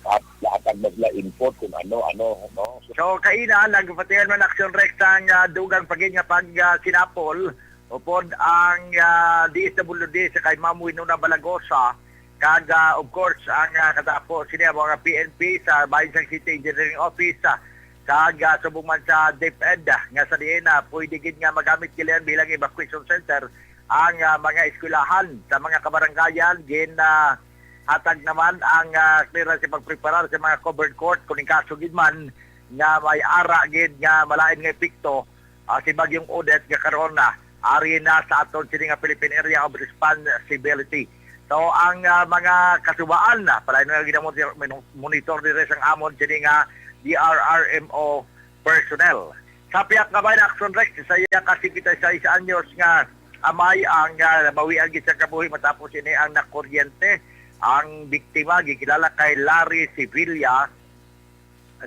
at lahatag na sila input kung ano, ano, no? So, So, kaina, nagpatihan man Action Rex ang, ah, dugang pa gid nga pag, ah, sinapol upod ang, ah, D S W D sa kay Ma'am Winona Balagosa, kag, ah, of course, ang, ah, katapo sini ang mga P N P sa Bayan sang City Engineering Office, ah, kag, ah, subong man sa DepEd, ah, nga sa diin, ah, pwede gid nga magamit kila bilang evacuation center ang, ah, mga eskwelahan sa mga kabarangayan. Gin, ah, hatag naman ang, ah, clearance sa pagpreparar sa mga covered court kung in kaso gid man nga may ara gid nga malain nga epekto, ah, si Bagyong Odette nga karon na ari na sa aton sini nga Philippine Area of Responsibility. So, ang, ah, mga kasubaan na palain nga ginamonitor diri sang amon sini nga D R R M O personnel. Sa pihak nga bayan, Action Rex, isa iya ka singkwenta y seis anyos nga amay ang, ah, nabawian gid sa kabuhi matapos ini ang nakuryente. Ang biktima gikilala kay Larry Sevilla,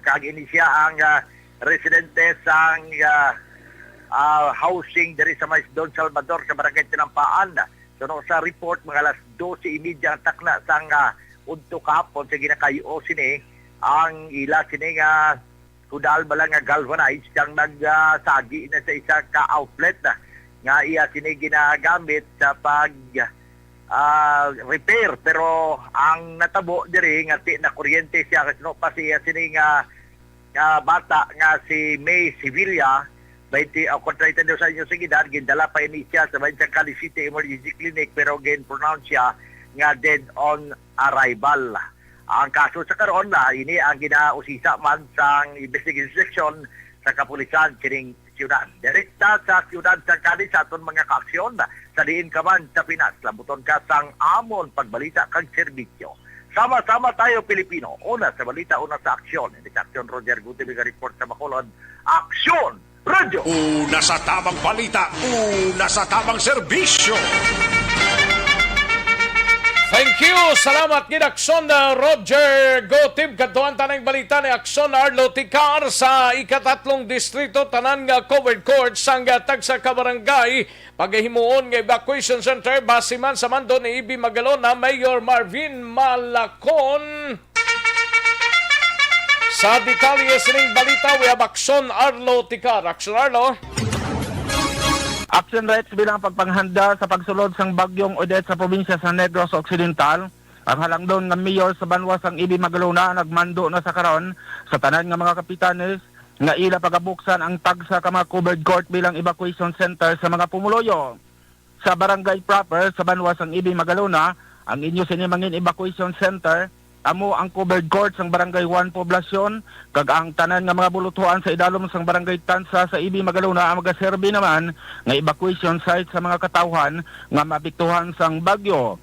kag ini siya ang, ah, residente sang, ah, ah, housing diri sa may Don Salvador sa Barangay Tinampaan. Suno sa report, mga alas dose y media ang takna sang, ah, udto kahapon sa ginakayo sini ang ila sini nga kudal bala nga galvanized kang nag, ah, sagi na sa isa ka outlet na nga iya sini ginagamit sa pag, ah, repair. Pero ang natabo diri nga ti-, nakuryente siya, kay suno pa siya sini nga, nga bata nga si May Sevilla, twenty, o, treinta y dos anyos ang edad, gindala pa ini siya sa Bayan sang Cadiz City Emergency Clinic, pero gin-pronounce siya nga dead on arrival. Ang kaso sa karon na ini ang ginausisa man sang investigation section sa kapulisan kining siyudad. Direkta sa siyudad sa Cadiz sa aton mga kaaksyon, sa diin ka man sa Pinas, lambuton ka sang amon pagbalita kag serbisyo. Sama-sama tayo, Pilipino. Una sa balita, una sa aksyon. Ini si Aksyon Roger Gutierrez nga report sa Bacolod. Aksyon! Radyo. Una sa tamang balita, una sa tamang serbisyo. Thank you. Salamat gid, Aksyon, uh, Roger Gotib. Kadtuan ta na ang balita ni Aksyon Arlo Ticar sa ikatatlong distrito. Tanan nga covered court sang, uh, tagsa ka barangay pagahimuon nga evacuation center base man sa mando ni Ibi Magalona, Mayor Marvin Malacon. Sa detalye sining balita, we have Aksyon Arlo Ticar. Aksyon Arlo. Action Rights bilang pagpanghanda sa pagsulod sang Bagyong Odette sa probinsya sa Negros Occidental. Ang halangdon nga mayor sa banwa sang Ibi Magalona nagmando na sa karon sa tanan nga mga kapitanes nga ila pagabuksan ang tagsa ka mga covered court bilang evacuation center sa mga pumuluyo. Sa barangay proper sa banwa sang Ibi Magalona, ang inyo sini mangin evacuation center amo ang covered court sang Barangay one Poblacion, kag ang tanan nga mga buluthoan sa idalom sang Barangay Tansa sa Ibi Magalona ang magaserbi naman nga evacuation site sa mga katawhan nga maapektuhan sang bagyo.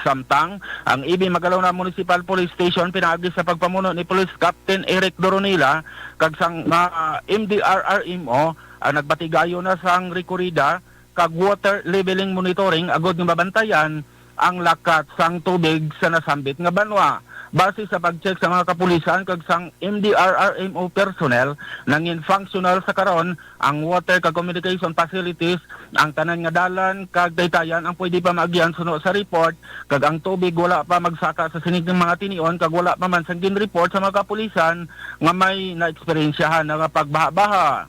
Samtang ang Ibi Magalona Municipal Police Station pinaagi sa pagpamuno ni Police Captain Eric Doronila kag sang, ah, M D R R M O ang nagpatigayon na sang rekorida kag water leveling monitoring agod nga mabantayan ang lakat sang tubig sa nasambit nga banwa. Base sa pag-check sa mga kapulisan kag sang M D R R M O personnel, nangin functional sa karon ang water kag communication facilities, ang tanan nga dalan kag taytayan ang pwede pa maagyan suno sa report, kag ang tubig wala pa magsaka sa sining mga tinion kag wala pa man sang gin-report sa mga kapulisan nga may naeksperyensyahan na nga pagbaha-baha.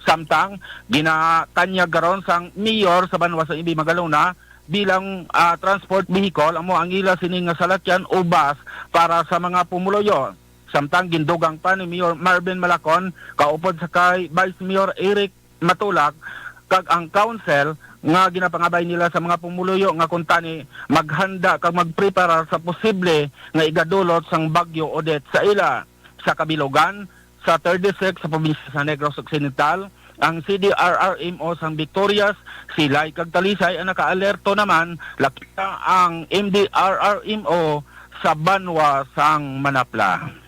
Samtang ginatanyag karon sang mayor sa banwa sa Ibi Magalona bilang, ah, transport vehicle amo ang ila sini nga salakyan o bus para sa mga pumuluyo. Samtang gindugang pa ni Mayor Marvin Malacon kaupod sa kay Vice Mayor Eric Matulak kag ang council nga ginapangabay nila sa mga pumuluyo nga kuntani maghanda kag magpreparar sa posible nga igadulot sang Bagyo Odette sa ila. Sa kabilugan, sa Third District sa probinsya sa Negros Occidental, ang C D R R M O sang Victorias, Silay kag Talisay ang nakaalerto naman, lakip ang M D R R M O sa banwa sang Manapla.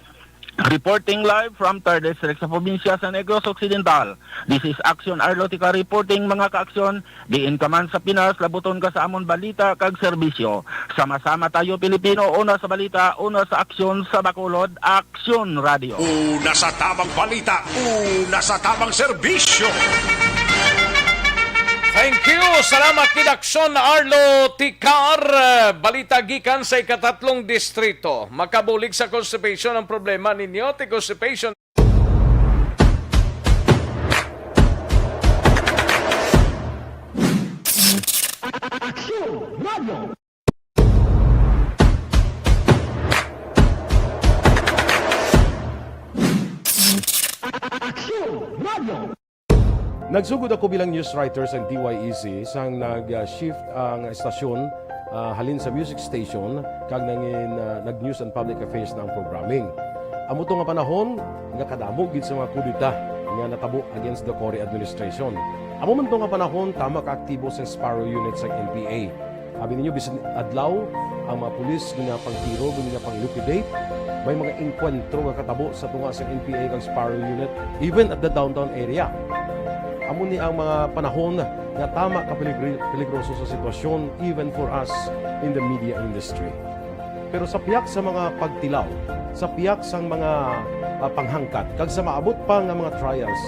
Reporting live from Third District sa probinsya sa Negros Occidental, this is Action Arlo Tika reporting, mga ka-aksyon. Diin ka man sa Pinas, labuton ka sa amon balita kag serbisyo. Sama-sama tayo, Pilipino, una sa balita, una sa aksyon, sa Bacolod, Aksyon Radio. Una sa tamang balita, una sa tamang serbisyo. Thank you. Salamat kid Aksyon Arlo Tikar. Balita gikan sa ikatatlong distrito. Makabulig sa constipation ang problema ninyo, ti constipation. Aksyon Radio. Aksyon Radio. Nagsugod ako bilang news writer sang D Y E C sang nag-shift ang estasyon, ah, halin sa music station kag nangin, ah, nag-news and public affairs na ang programming. Amo to nga panahon nga kadamo gid sa mga kudeta nga natabo against the Cory administration. Amo man to nga panahon tama ka aktibo sang Sparrow Unit sang N P A. Abi ninyo, bisan adlaw, ang mga pulis ginapangtiro, ginapang-liquidate. May mga engkwentro nga katabo sa tunga sa N P A kag Sparrow Unit, even at the downtown area. Amo ni ang mga panahon nga tama ka peligri-, peligroso sa sitwasyon, even for us in the media industry. Pero sa pihak sa mga pagtilaw, sa pihak sang mga, ah, panghangkat, kag sa maabot pa nga mga trials,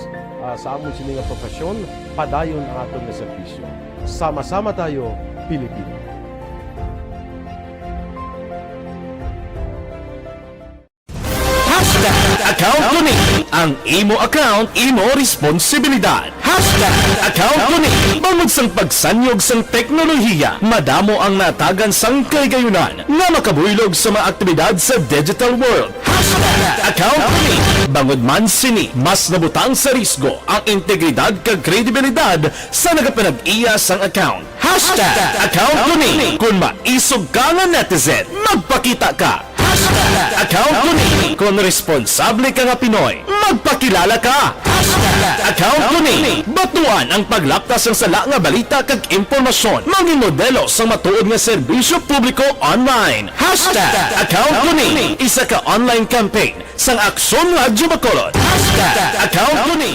ah, sa amon sini nga profesyon, padayon ang aton nga serbisyo. Sama-sama tayo, Pilipino. Hashtag account ko ni. Ang imo account, imo responsibilidad. Hashtag account ko ni. Bangod sang pagsanyog sang teknolohiya, madamo ang natagan sang kahigayunan nga makabuylog sa mga aktibidad sa digital world. Hashtag account ko ni. Bangod man sini, mas nabutang sa risgo ang integridad kag kredibilidad sa nagapanag-iya sang account. Hashtag account ko ni. Kung maisog ka nga netizen, magpakita ka. Hashtag account ko ni. Kung responsable ka nga Pinoy, magpakilala ka. Hashtag account ko ni. Batuan ang paglapta sang sala nga balita kag impormasyon. Mangin modelo sang matuod nga serbisyo publiko online. Hashtag account ko ni. Isa ka online campaign sang Aksyon Radyo Bacolod. Hashtag account ko ni.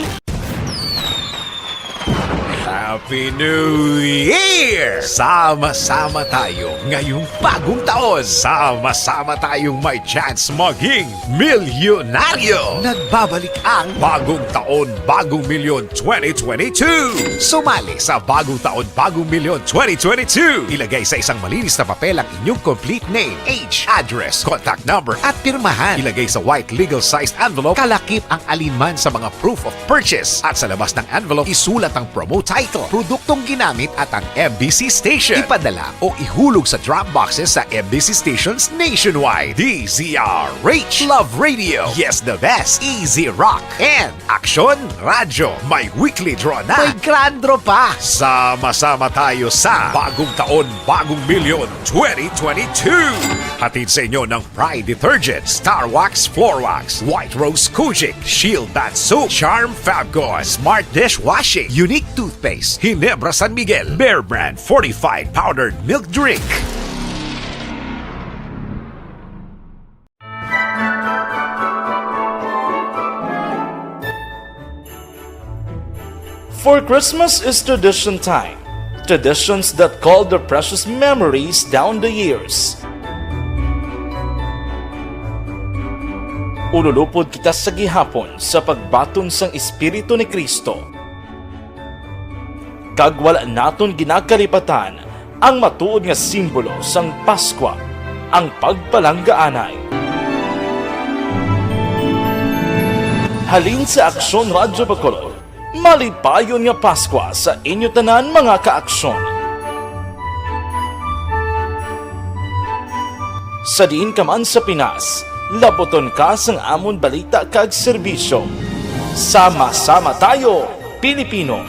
Happy New Year! Sama-sama tayo ngayong bagong taon. Sama-sama tayong may chance maging milyonaryo. Nagbabalik ang Bagong Taon, Bagong Milyon twenty twenty-two. Sumali sa Bagong Taon, Bagong Milyon twenty twenty-two. Ilagay sa isang malinis na papel ang inyong complete name, age, address, contact number, at pirmahan. Ilagay sa white legal-sized envelope, kalakip ang alinman sa mga proof of purchase. At sa labas ng envelope, isulat ang promo title, produktong ginamit, at ang M B C station. Ipadala o ihulog sa drop boxes sa M B C stations nationwide. D Z R H, Love Radio, Yes the Best, Easy Rock, and Aksyon Radyo, may weekly draw na. May grand draw pa. Sama-sama tayo sa Bagong Taon, Bagong Milyon twenty twenty-two. Hatid sa inyo ng Pride Detergent, Star Wax Floor Wax, White Rose Kojic, Shield Bath Soap, Charm Fabcon, Smart Dishwashing, Unique Toothpaste, Ginebra San Miguel, Bear Brand Fortified Powdered Milk Drink. For Christmas is tradition time. Traditions that call their precious memories down the years. Ululupod kita sa gihapon sa pagbaton sang Espiritu ni Cristo. Kag wala naton ginakalipatan ang matuod nga simbolo sang Paskwa, ang pagpalanggaanay. Halin sa Aksyon Radyo Bacolod, malipayon nga Paskwa sa inyo tanan, mga ka-aksyon. Sa diin ka man sa Pinas, labuton ka sang amon balita kag serbisyo. Sama-sama tayo, Pilipino!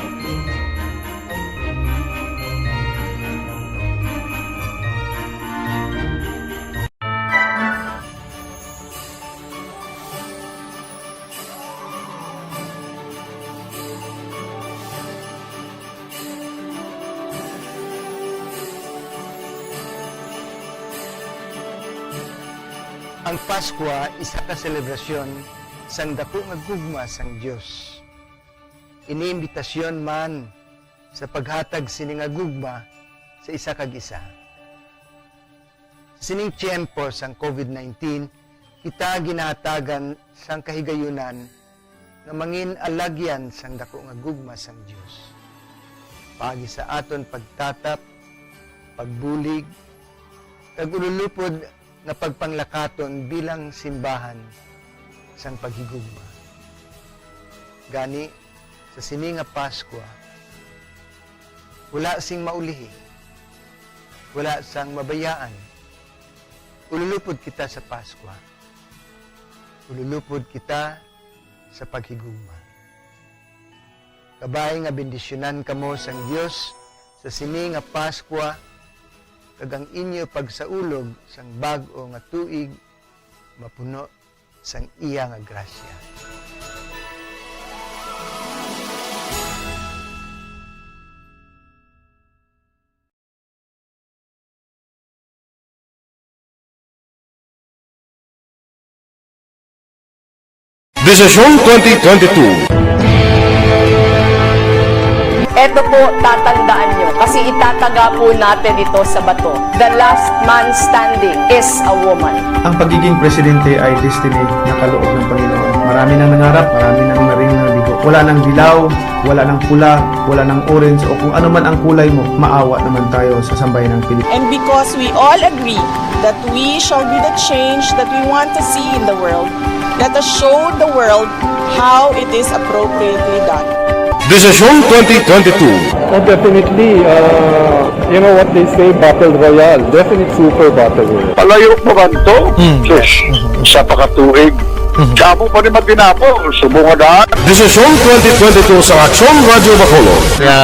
Ang Paskwa isa ka selebrasyon sang daku nga gugma sang Dios. Ini imbitasyon man sa paghatag sini nga gugma sa isa kag isa. Sa sining tiyempo sang covid nineteen, kita ginahatagan sang kahigayunan nga mangin alagyan sang daku nga gugma sang Dios. Paagi sa aton pagtatap, pagbulig, kag ululupod nga pagpanglakaton bilang simbahan sang paghigugma. Gani, sa sini nga Paskwa, wala sing maulihi, wala sang mabayaan. Ululupod kita sa Paskwa. Ululupod kita sa paghigugma. Kabay nga bendisyonan kamo sang Dios sa sini nga Paskwa, kag ang inyo pagsaulog sang bag-o nga tuig mapuno sang iya nga grasya. Desisyon twenty twenty-two. Eto po, tatandaan nyo, kasi itataga po natin ito sa bato. The last man standing is a woman. Ang pagiging presidente ay destiny na kaloob ng Panginoon. Marami nang nangarap, marami nang naring nabigo. Wala nang dilaw, wala nang pula, wala nang orange, o kung ano man ang kulay mo, maawa naman tayo sa sambayan ng Pilipinas. And because we all agree that we shall be the change that we want to see in the world, let us show the world how it is appropriately done. Desisyon twenty twenty-two. Oh, definitely, uh, you know what they say, battle royale. Definite super battle royale. Palayo pa man to? Hmm. Sus, isa pa ka tuig. Mhm. Damo pa ni matinapol, subong nga daan. Desisyon twenty twenty-two sa Aksyon Radyo Bacolod. Nga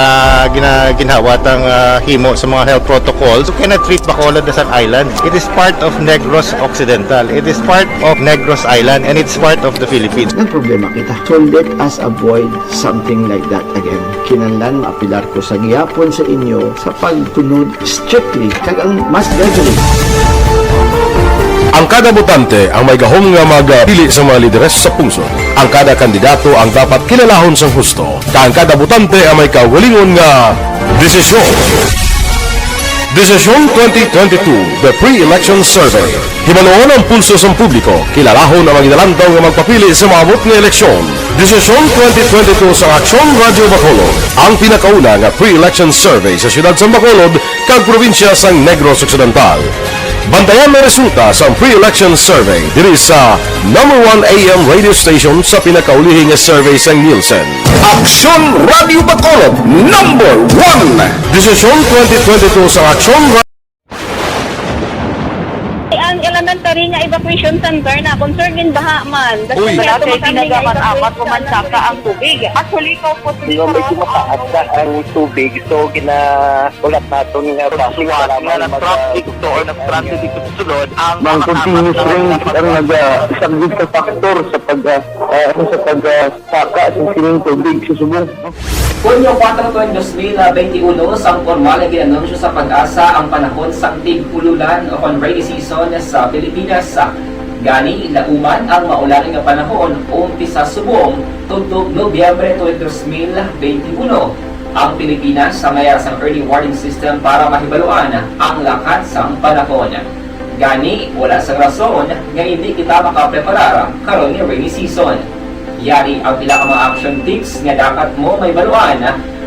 gina-, ginhawa tang, ah, himo sa mga health protocols. You cannot treat Bacolod as an island. It is part of Negros Occidental. It is part of Negros Island, and it's part of the Philippines. Nagproblema kita. So let us avoid something like that again. Kinahanglan maapilar ko sa gihapon sa inyo sa pagsunod strictly kag ang mass gathering. Ang kada botante ang may gahom nga magpili sa mga lideres sa pungsod. Ang kada kandidato ang dapat kilalahon sang husto, kag ang kada botante ang may kaugalingon nga desisyon. Desisyon twenty twenty-two, the pre-election survey. Hibaluon ang pulso sang publiko, kilalahon ang mga ginalantaw nga magpapili sa maabot nga eleksyon. Desisyon twenty twenty-two sa Aksyon Radyo Bacolod, ang pinakauna nga pre-election survey sa siyudad sang Bacolod kag probinsya sang Negros Occidental. Bantayan ang resulta sang pre-election survey diri sa number one A M radio station sa pinakaulihi nga survey sang Nielsen. Aksyon Radyo Bacolod, number one. Desisyon twenty twenty-two sa Aksyon Ra- Ang elementary nga evacuation center na concern in baha man. Uy. Wala kay tinaga man apat o man saka ang tubig. Actually, ikaw po, Nga medyo mataas na ang tubig, so ginaulat naton nga basi nga nag-traffic to or nag-transit dito sa sulod ang mga continuous rain ang nagasaglit sa factor sa pag, ah, ah, ano, sa pag, ah, saka sa sining tubig sa subong. Hunyo kuwatro tuig dos mil benti uno, sang pormal nga gin-anunsyo sa PAGASA ang panahon sang tig-ululan o kon rainy season sa Pilipinas. Gani, lauman ang maulan nga panahon, umpisa subong tubtob Nobyembre tuig dos mil benti uno. Ang Pilipinas may ara sang early warning system para mahibaluan ang lakat sang panahon. Gani, wala sang rason nga indi kita makapreparar karon nga rainy season. Yari ang pila ka mga action tips nga dapat mo mahibaluan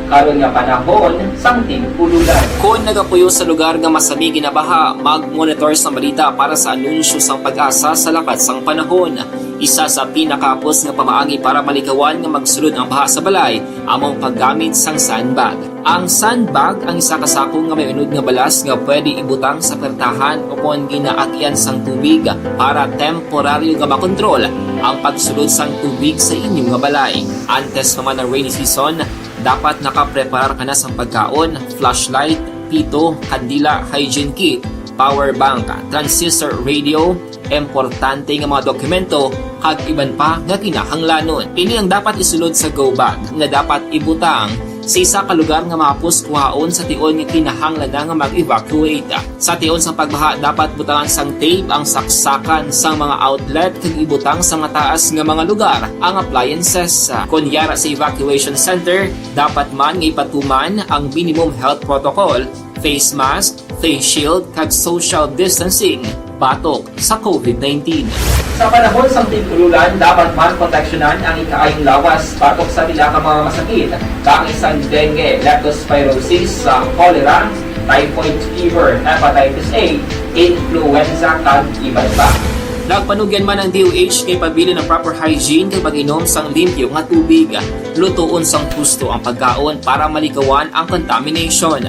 karon nga panahon sang tig-ululan. Kon nagapuyo sa lugar nga masami ginabaha, mag-monitor sang balita para sa anunsyo sang PAGASA sa lakat sang panahon. Isa sa pinakahapos nga pamaagi para malikawan nga magsulod ang baha sa balay amo ang paggamit sang sandbag. Ang sandbag ang isa ka sako nga may unod nga balas nga pwede ibutang sa pertahan o kon ginaagyan sang tubig para temporaryo nga makontrol ang pagsulod sang tubig sa inyo nga balay. Antes pa man ang rainy season, dapat nakapreparar ka na sang pagkaon, flashlight, pito, kandila, hygiene kit, power bank, transistor radio, importante nga mga dokumento, kag iban pa nga kinahanglanon. Ini ang dapat isulod sa go bag nga dapat ibutang sa isa ka lugar nga mahapos kuhaon sa tion nga kinahanglan na nga mag-evacuate. Sa tion sang pagbaha, dapat butangan sang tape ang saksakan sang mga outlet kag ibutang sa mataas nga mga lugar ang appliances. Kon yara sa evacuation center, dapat man nga ipatuman ang minimum health protocol, face mask, face shield, kag social distancing batok sa covid nineteen. Sa panahon sang tig-ululan, dapat man proteksyonan ang ikaayong lawas batok sa pila ka mga masakit, kaangay sang dengue, leptospirosis, sa cholera, typhoid fever, hepatitis A, influenza, kag iban pa. Nagpanugyan man ang D O H nga ipabilin ang proper hygiene kag pag-inom sang limpyo nga tubig. Lutoon sang husto ang pagkaon para malikawan ang contamination.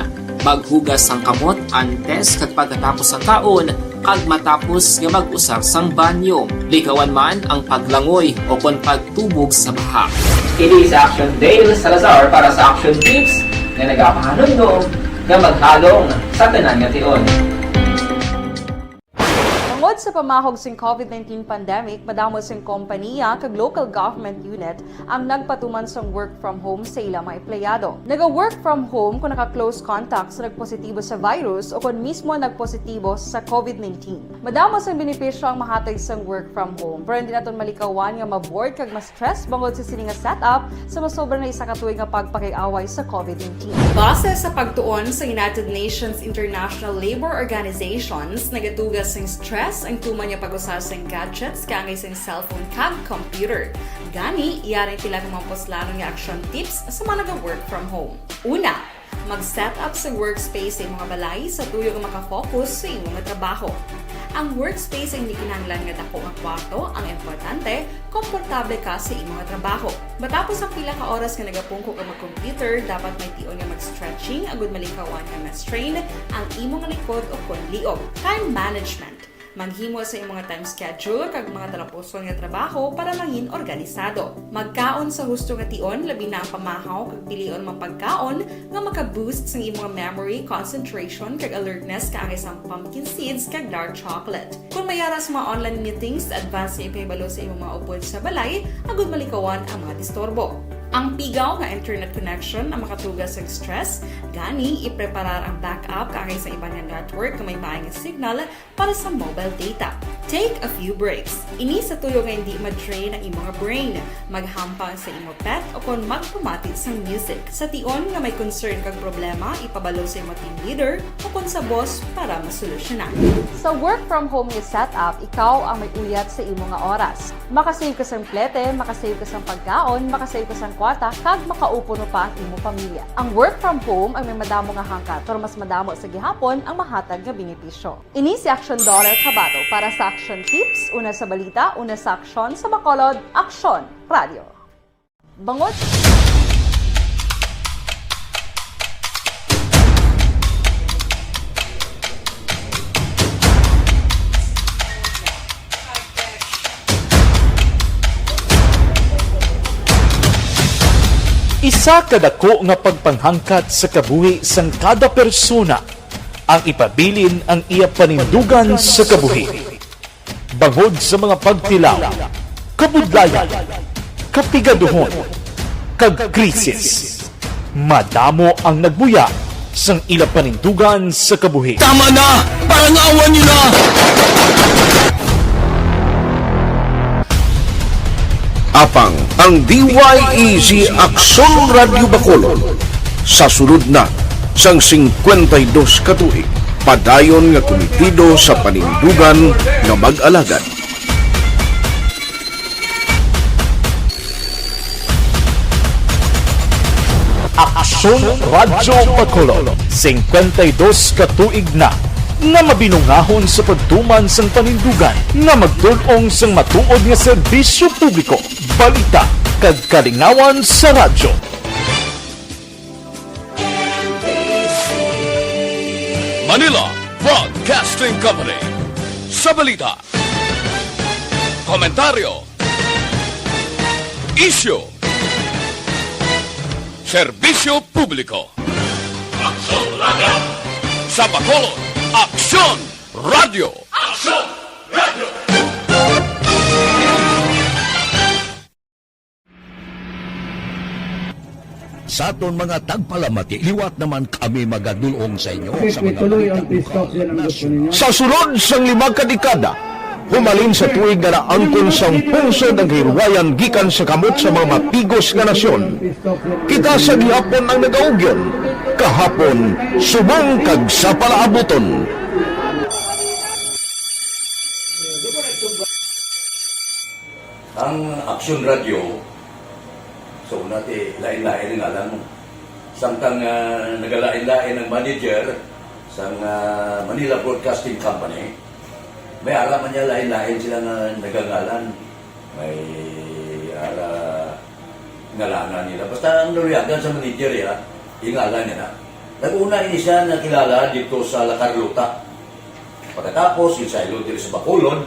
Maghugas sang kamot antes kag pagkatapos sang kaon, kag matapos nga mag-usar sang banyo. Likawan man ang paglangoy o kon pagtubog sa baha. Kini si Action Dale Salazar para sa Action Tips nga nagapahanumdom nga maghalong sa tanan nga tion. Tungod sa pamahog sing covid nineteen pandemic, madamo sing kompanya kag local government unit ang nagpatuman sang work from home sa ila mga empleyado. Naga-work from home kung naka-close contact sa nagpositibo sa virus o kon mismo nagpositibo sa covid nineteen. Madamo sang benepisyo ang mahatag sang work from home, pero hindi naton malikawan nga ma-bored kag ma-stress bangod sa sini nga setup sa masobra na isa ka tuig nga pagpakig-away sa covid nineteen. Base sa pagtuon sa United Nations International Labor Organizations, nagatuga sing stress ang tuman nga pag-usa sing gadgets kaangay sing cellphone kag computer. Gani, yari ang pila ka mga puslanon nga action tips sa mga naga-work from home. Una, mag-set up sa workspace sa imong balay sa tuyo nga makafocus sa imong trabaho. Ang workspace ay hindi kinahanglan nga dako nga kwarto, ang importante, komportable ka sa imong trabaho. Matapos ang pila ka oras nga nagapungko ka mag-computer, dapat may tion nga mag-stretching agud malikawan nga ma-strain ang imong likod o kon liog. Time management. Maghimo sa imong time schedule kag mga talapuson nga trabaho para mangin organisado. Magkaon sa husto nga tion, labi na ang pamahaw kag pilion man pagkaon nga maka-boost sang imong memory, concentration, kag alertness kaangay sang pumpkin seeds kag dark chocolate. Kon may ara sa mga online meetings, advance nga ipahibalo sa imong mga upod sa balay agud malikawan ang mga disturbo. Ang pigaw nga internet connection ang makatuga sa stress, gani ipreparar ang backup kaangay sa iban nga network nga may maayong signal para sa mobile data. Take a few breaks. Ini sa tuyo nga hindi ma-drain ang imong brain. Maghampang sa imo pet o kon magpamati sang music. Sa tion nga may concern kag problema, ipabalo sa imo team leader o kon sa boss para masolusyonan. Sa work from home nga setup, ikaw ang may uyat sa imo nga oras. Makasave ka sang plete, makasave ka sang pagkaon, makasave ka sang kwarta, kag makaupo pa ang imo pamilya. Ang work from home ang may madamo nga hangkat, pero mas madamo sa gihapon ang mahatag nga benepisyo. Ini si Action Daughter Kabato para sa Action Tips, una sa balita, una sa aksyon, sa Bacolod, Aksyon Radio. Bangod. Isa ka dako nga pagpanghangkat sa kabuhi sang kada persona ang ipabilin ang iya panindugan sa kabuhi. Bangod sa mga pagtilaw, kabudlayan, kapigaduhon, kag krisis, madamo ang nagbuya sang ila panindugan sa kabuhi. Tama na! Parangawan niyo na! Apang ang D Y E G Aksyon Radyo Bacolod sa sulod na sang singkwenta y dos ka tuig, padayon nga kumitido sa panindugan nga mag-alagad. Aksyon Radyo Bacolod, singkwenta y dos ka tuig na nga mabinungahon sa pagtuman sang panindugan nga magtul-ong sang matuod nga serbisyo publiko, balita, kag kalingawan sa radyo. Manila Broadcasting Company. Sa balita, komentaryo, isyu, serbisyo publiko. Aksyon Radyo. Sa Bacolod, Aksyon Radyo. Aksyon Radyo. Sa aton mga tagpalamati, liwat naman kami magadulong sa inyo sa mga balita lokal, nasyonal. Sa sulod sang lima ka dekada, humalin sa tuig nga naangkon sang pungsod ang kahilwayan gikan sa kamot sa mga mapigos nga nasyon, kita sa gihapon ang nagaugyon, kahapon, subong kag sa palaabuton. Ang Action Radio, so, una ti, lain-lain ang ngalan mo. Samtang, ah, nagalain-lain ang manager sang, ah, Manila Broadcasting Company, may ara man niya lain-lain sila nga nagangalan. May ara ngalanan nila. Basta ang naluyagan sa manager, ya, ingalan niya na. Nag-una ini siya nakilala dito sa La Carlota. Pagkatapos, insaylo diri sa Bacolod,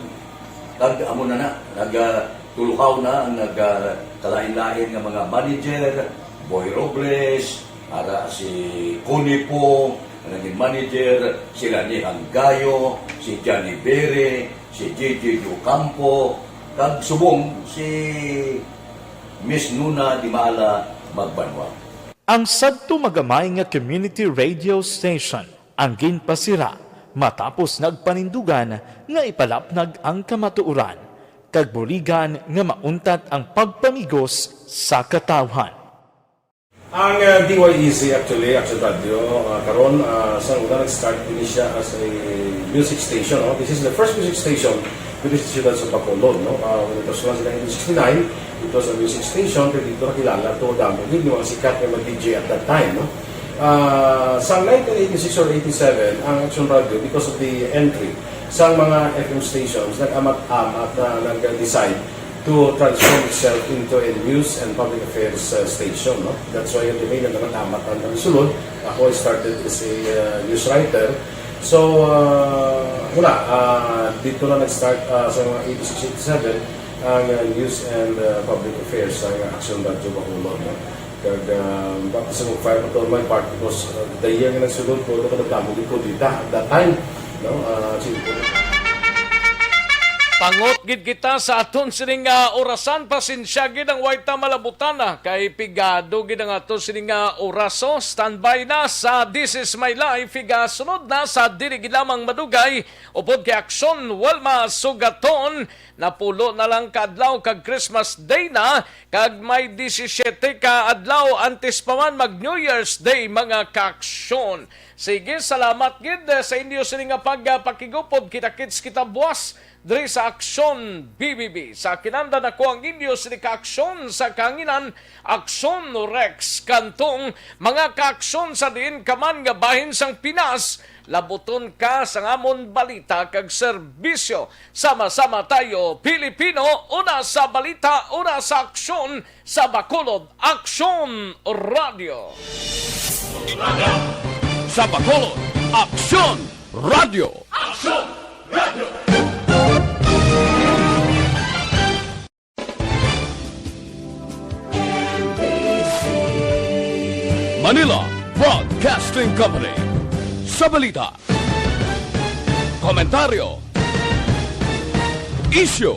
kag amo na na, nag, ah, tulukaw na ang nag, ah, kalain-lain nga mga manager, Boy Robles, ara si Connie Poo, nga naging manager, si Rani Hanggayo, si Johnny Bere, si J J Ocampo, kag subong si Miss Nuna Dimala Magbanwa. Ang sadto magamay nga community radio station ang ginpasira matapos nagpanindugan nga ipalapnag ang kamatuoran kag buligan nga mauntat ang pagpamigos sa katawhan. Ang, uh, D Y E C, actually, Action Radio, uh, karon, uh, sa una nag-start din siya as a music station, no? This is the first music station diri sa siyudad sa Bacolod, no? Uh, when it was launched in nineteen sixty-nine, it was a music station, kaya dito nakilala to, damo gid yung mga sikat nga mga D J at that time, no? Uh, sa nineteen eighty-six or eighty-seven, ang Action Radio, because of the entry sa mga F M stations, nag-amat-amat na nag-decide to transform itself into a news and public affairs, uh, station, no? That's why yung domain na naman amat ang sulod. Ako, I started as a, uh, news writer. So, uh, wala, uh, dito na nag-start, uh, sa mga eighty-six, eighty-seven, ang, uh, news and, uh, public affairs sa Action Radio Bacolod, no? Kag, ah, baka sa mag-fire ko on my part because, ah, the year nga nagsulod ko, ano ko nagdamo gid ko dita at that time, no? Ah, siyempre. Pangot gid kita sa aton sining, ah, orasan. Pasensya gid ang way ta malabutan, ah, kay pigado gid ang aton sining, ah, oraso. Standby na sa This Is My Life. Igasunod na sa dili gid lamang madugay upod kay Aksyon Walma Sugaton. Napulo na lang ka adlaw kag Christmas Day na, kag may disisiete ka adlaw antes pa man mag New Year's Day, mga kaaksyon. Sige, salamat gid, eh, sa inyo sini nga pagpakigupod. Kita-kits kita buwas diri sa Aksyon B B B. Sa kinanda nako ang inyo sini kaaksyon sa kahanginan, Aksyon Rex Cantong. Mga kaaksyon sa diin ka man nga bahin sang Pinas, labuton ka sang amon balita kag serbisyo. Sama-sama tayo, Pilipino, una sa balita, una sa aksyon, sa Bacolod Aksyon Radio. Sa Bacolod Aksyon Radio. Aksyon Radio. Manila Broadcasting Company. Sa balita, komentaryo, isyu,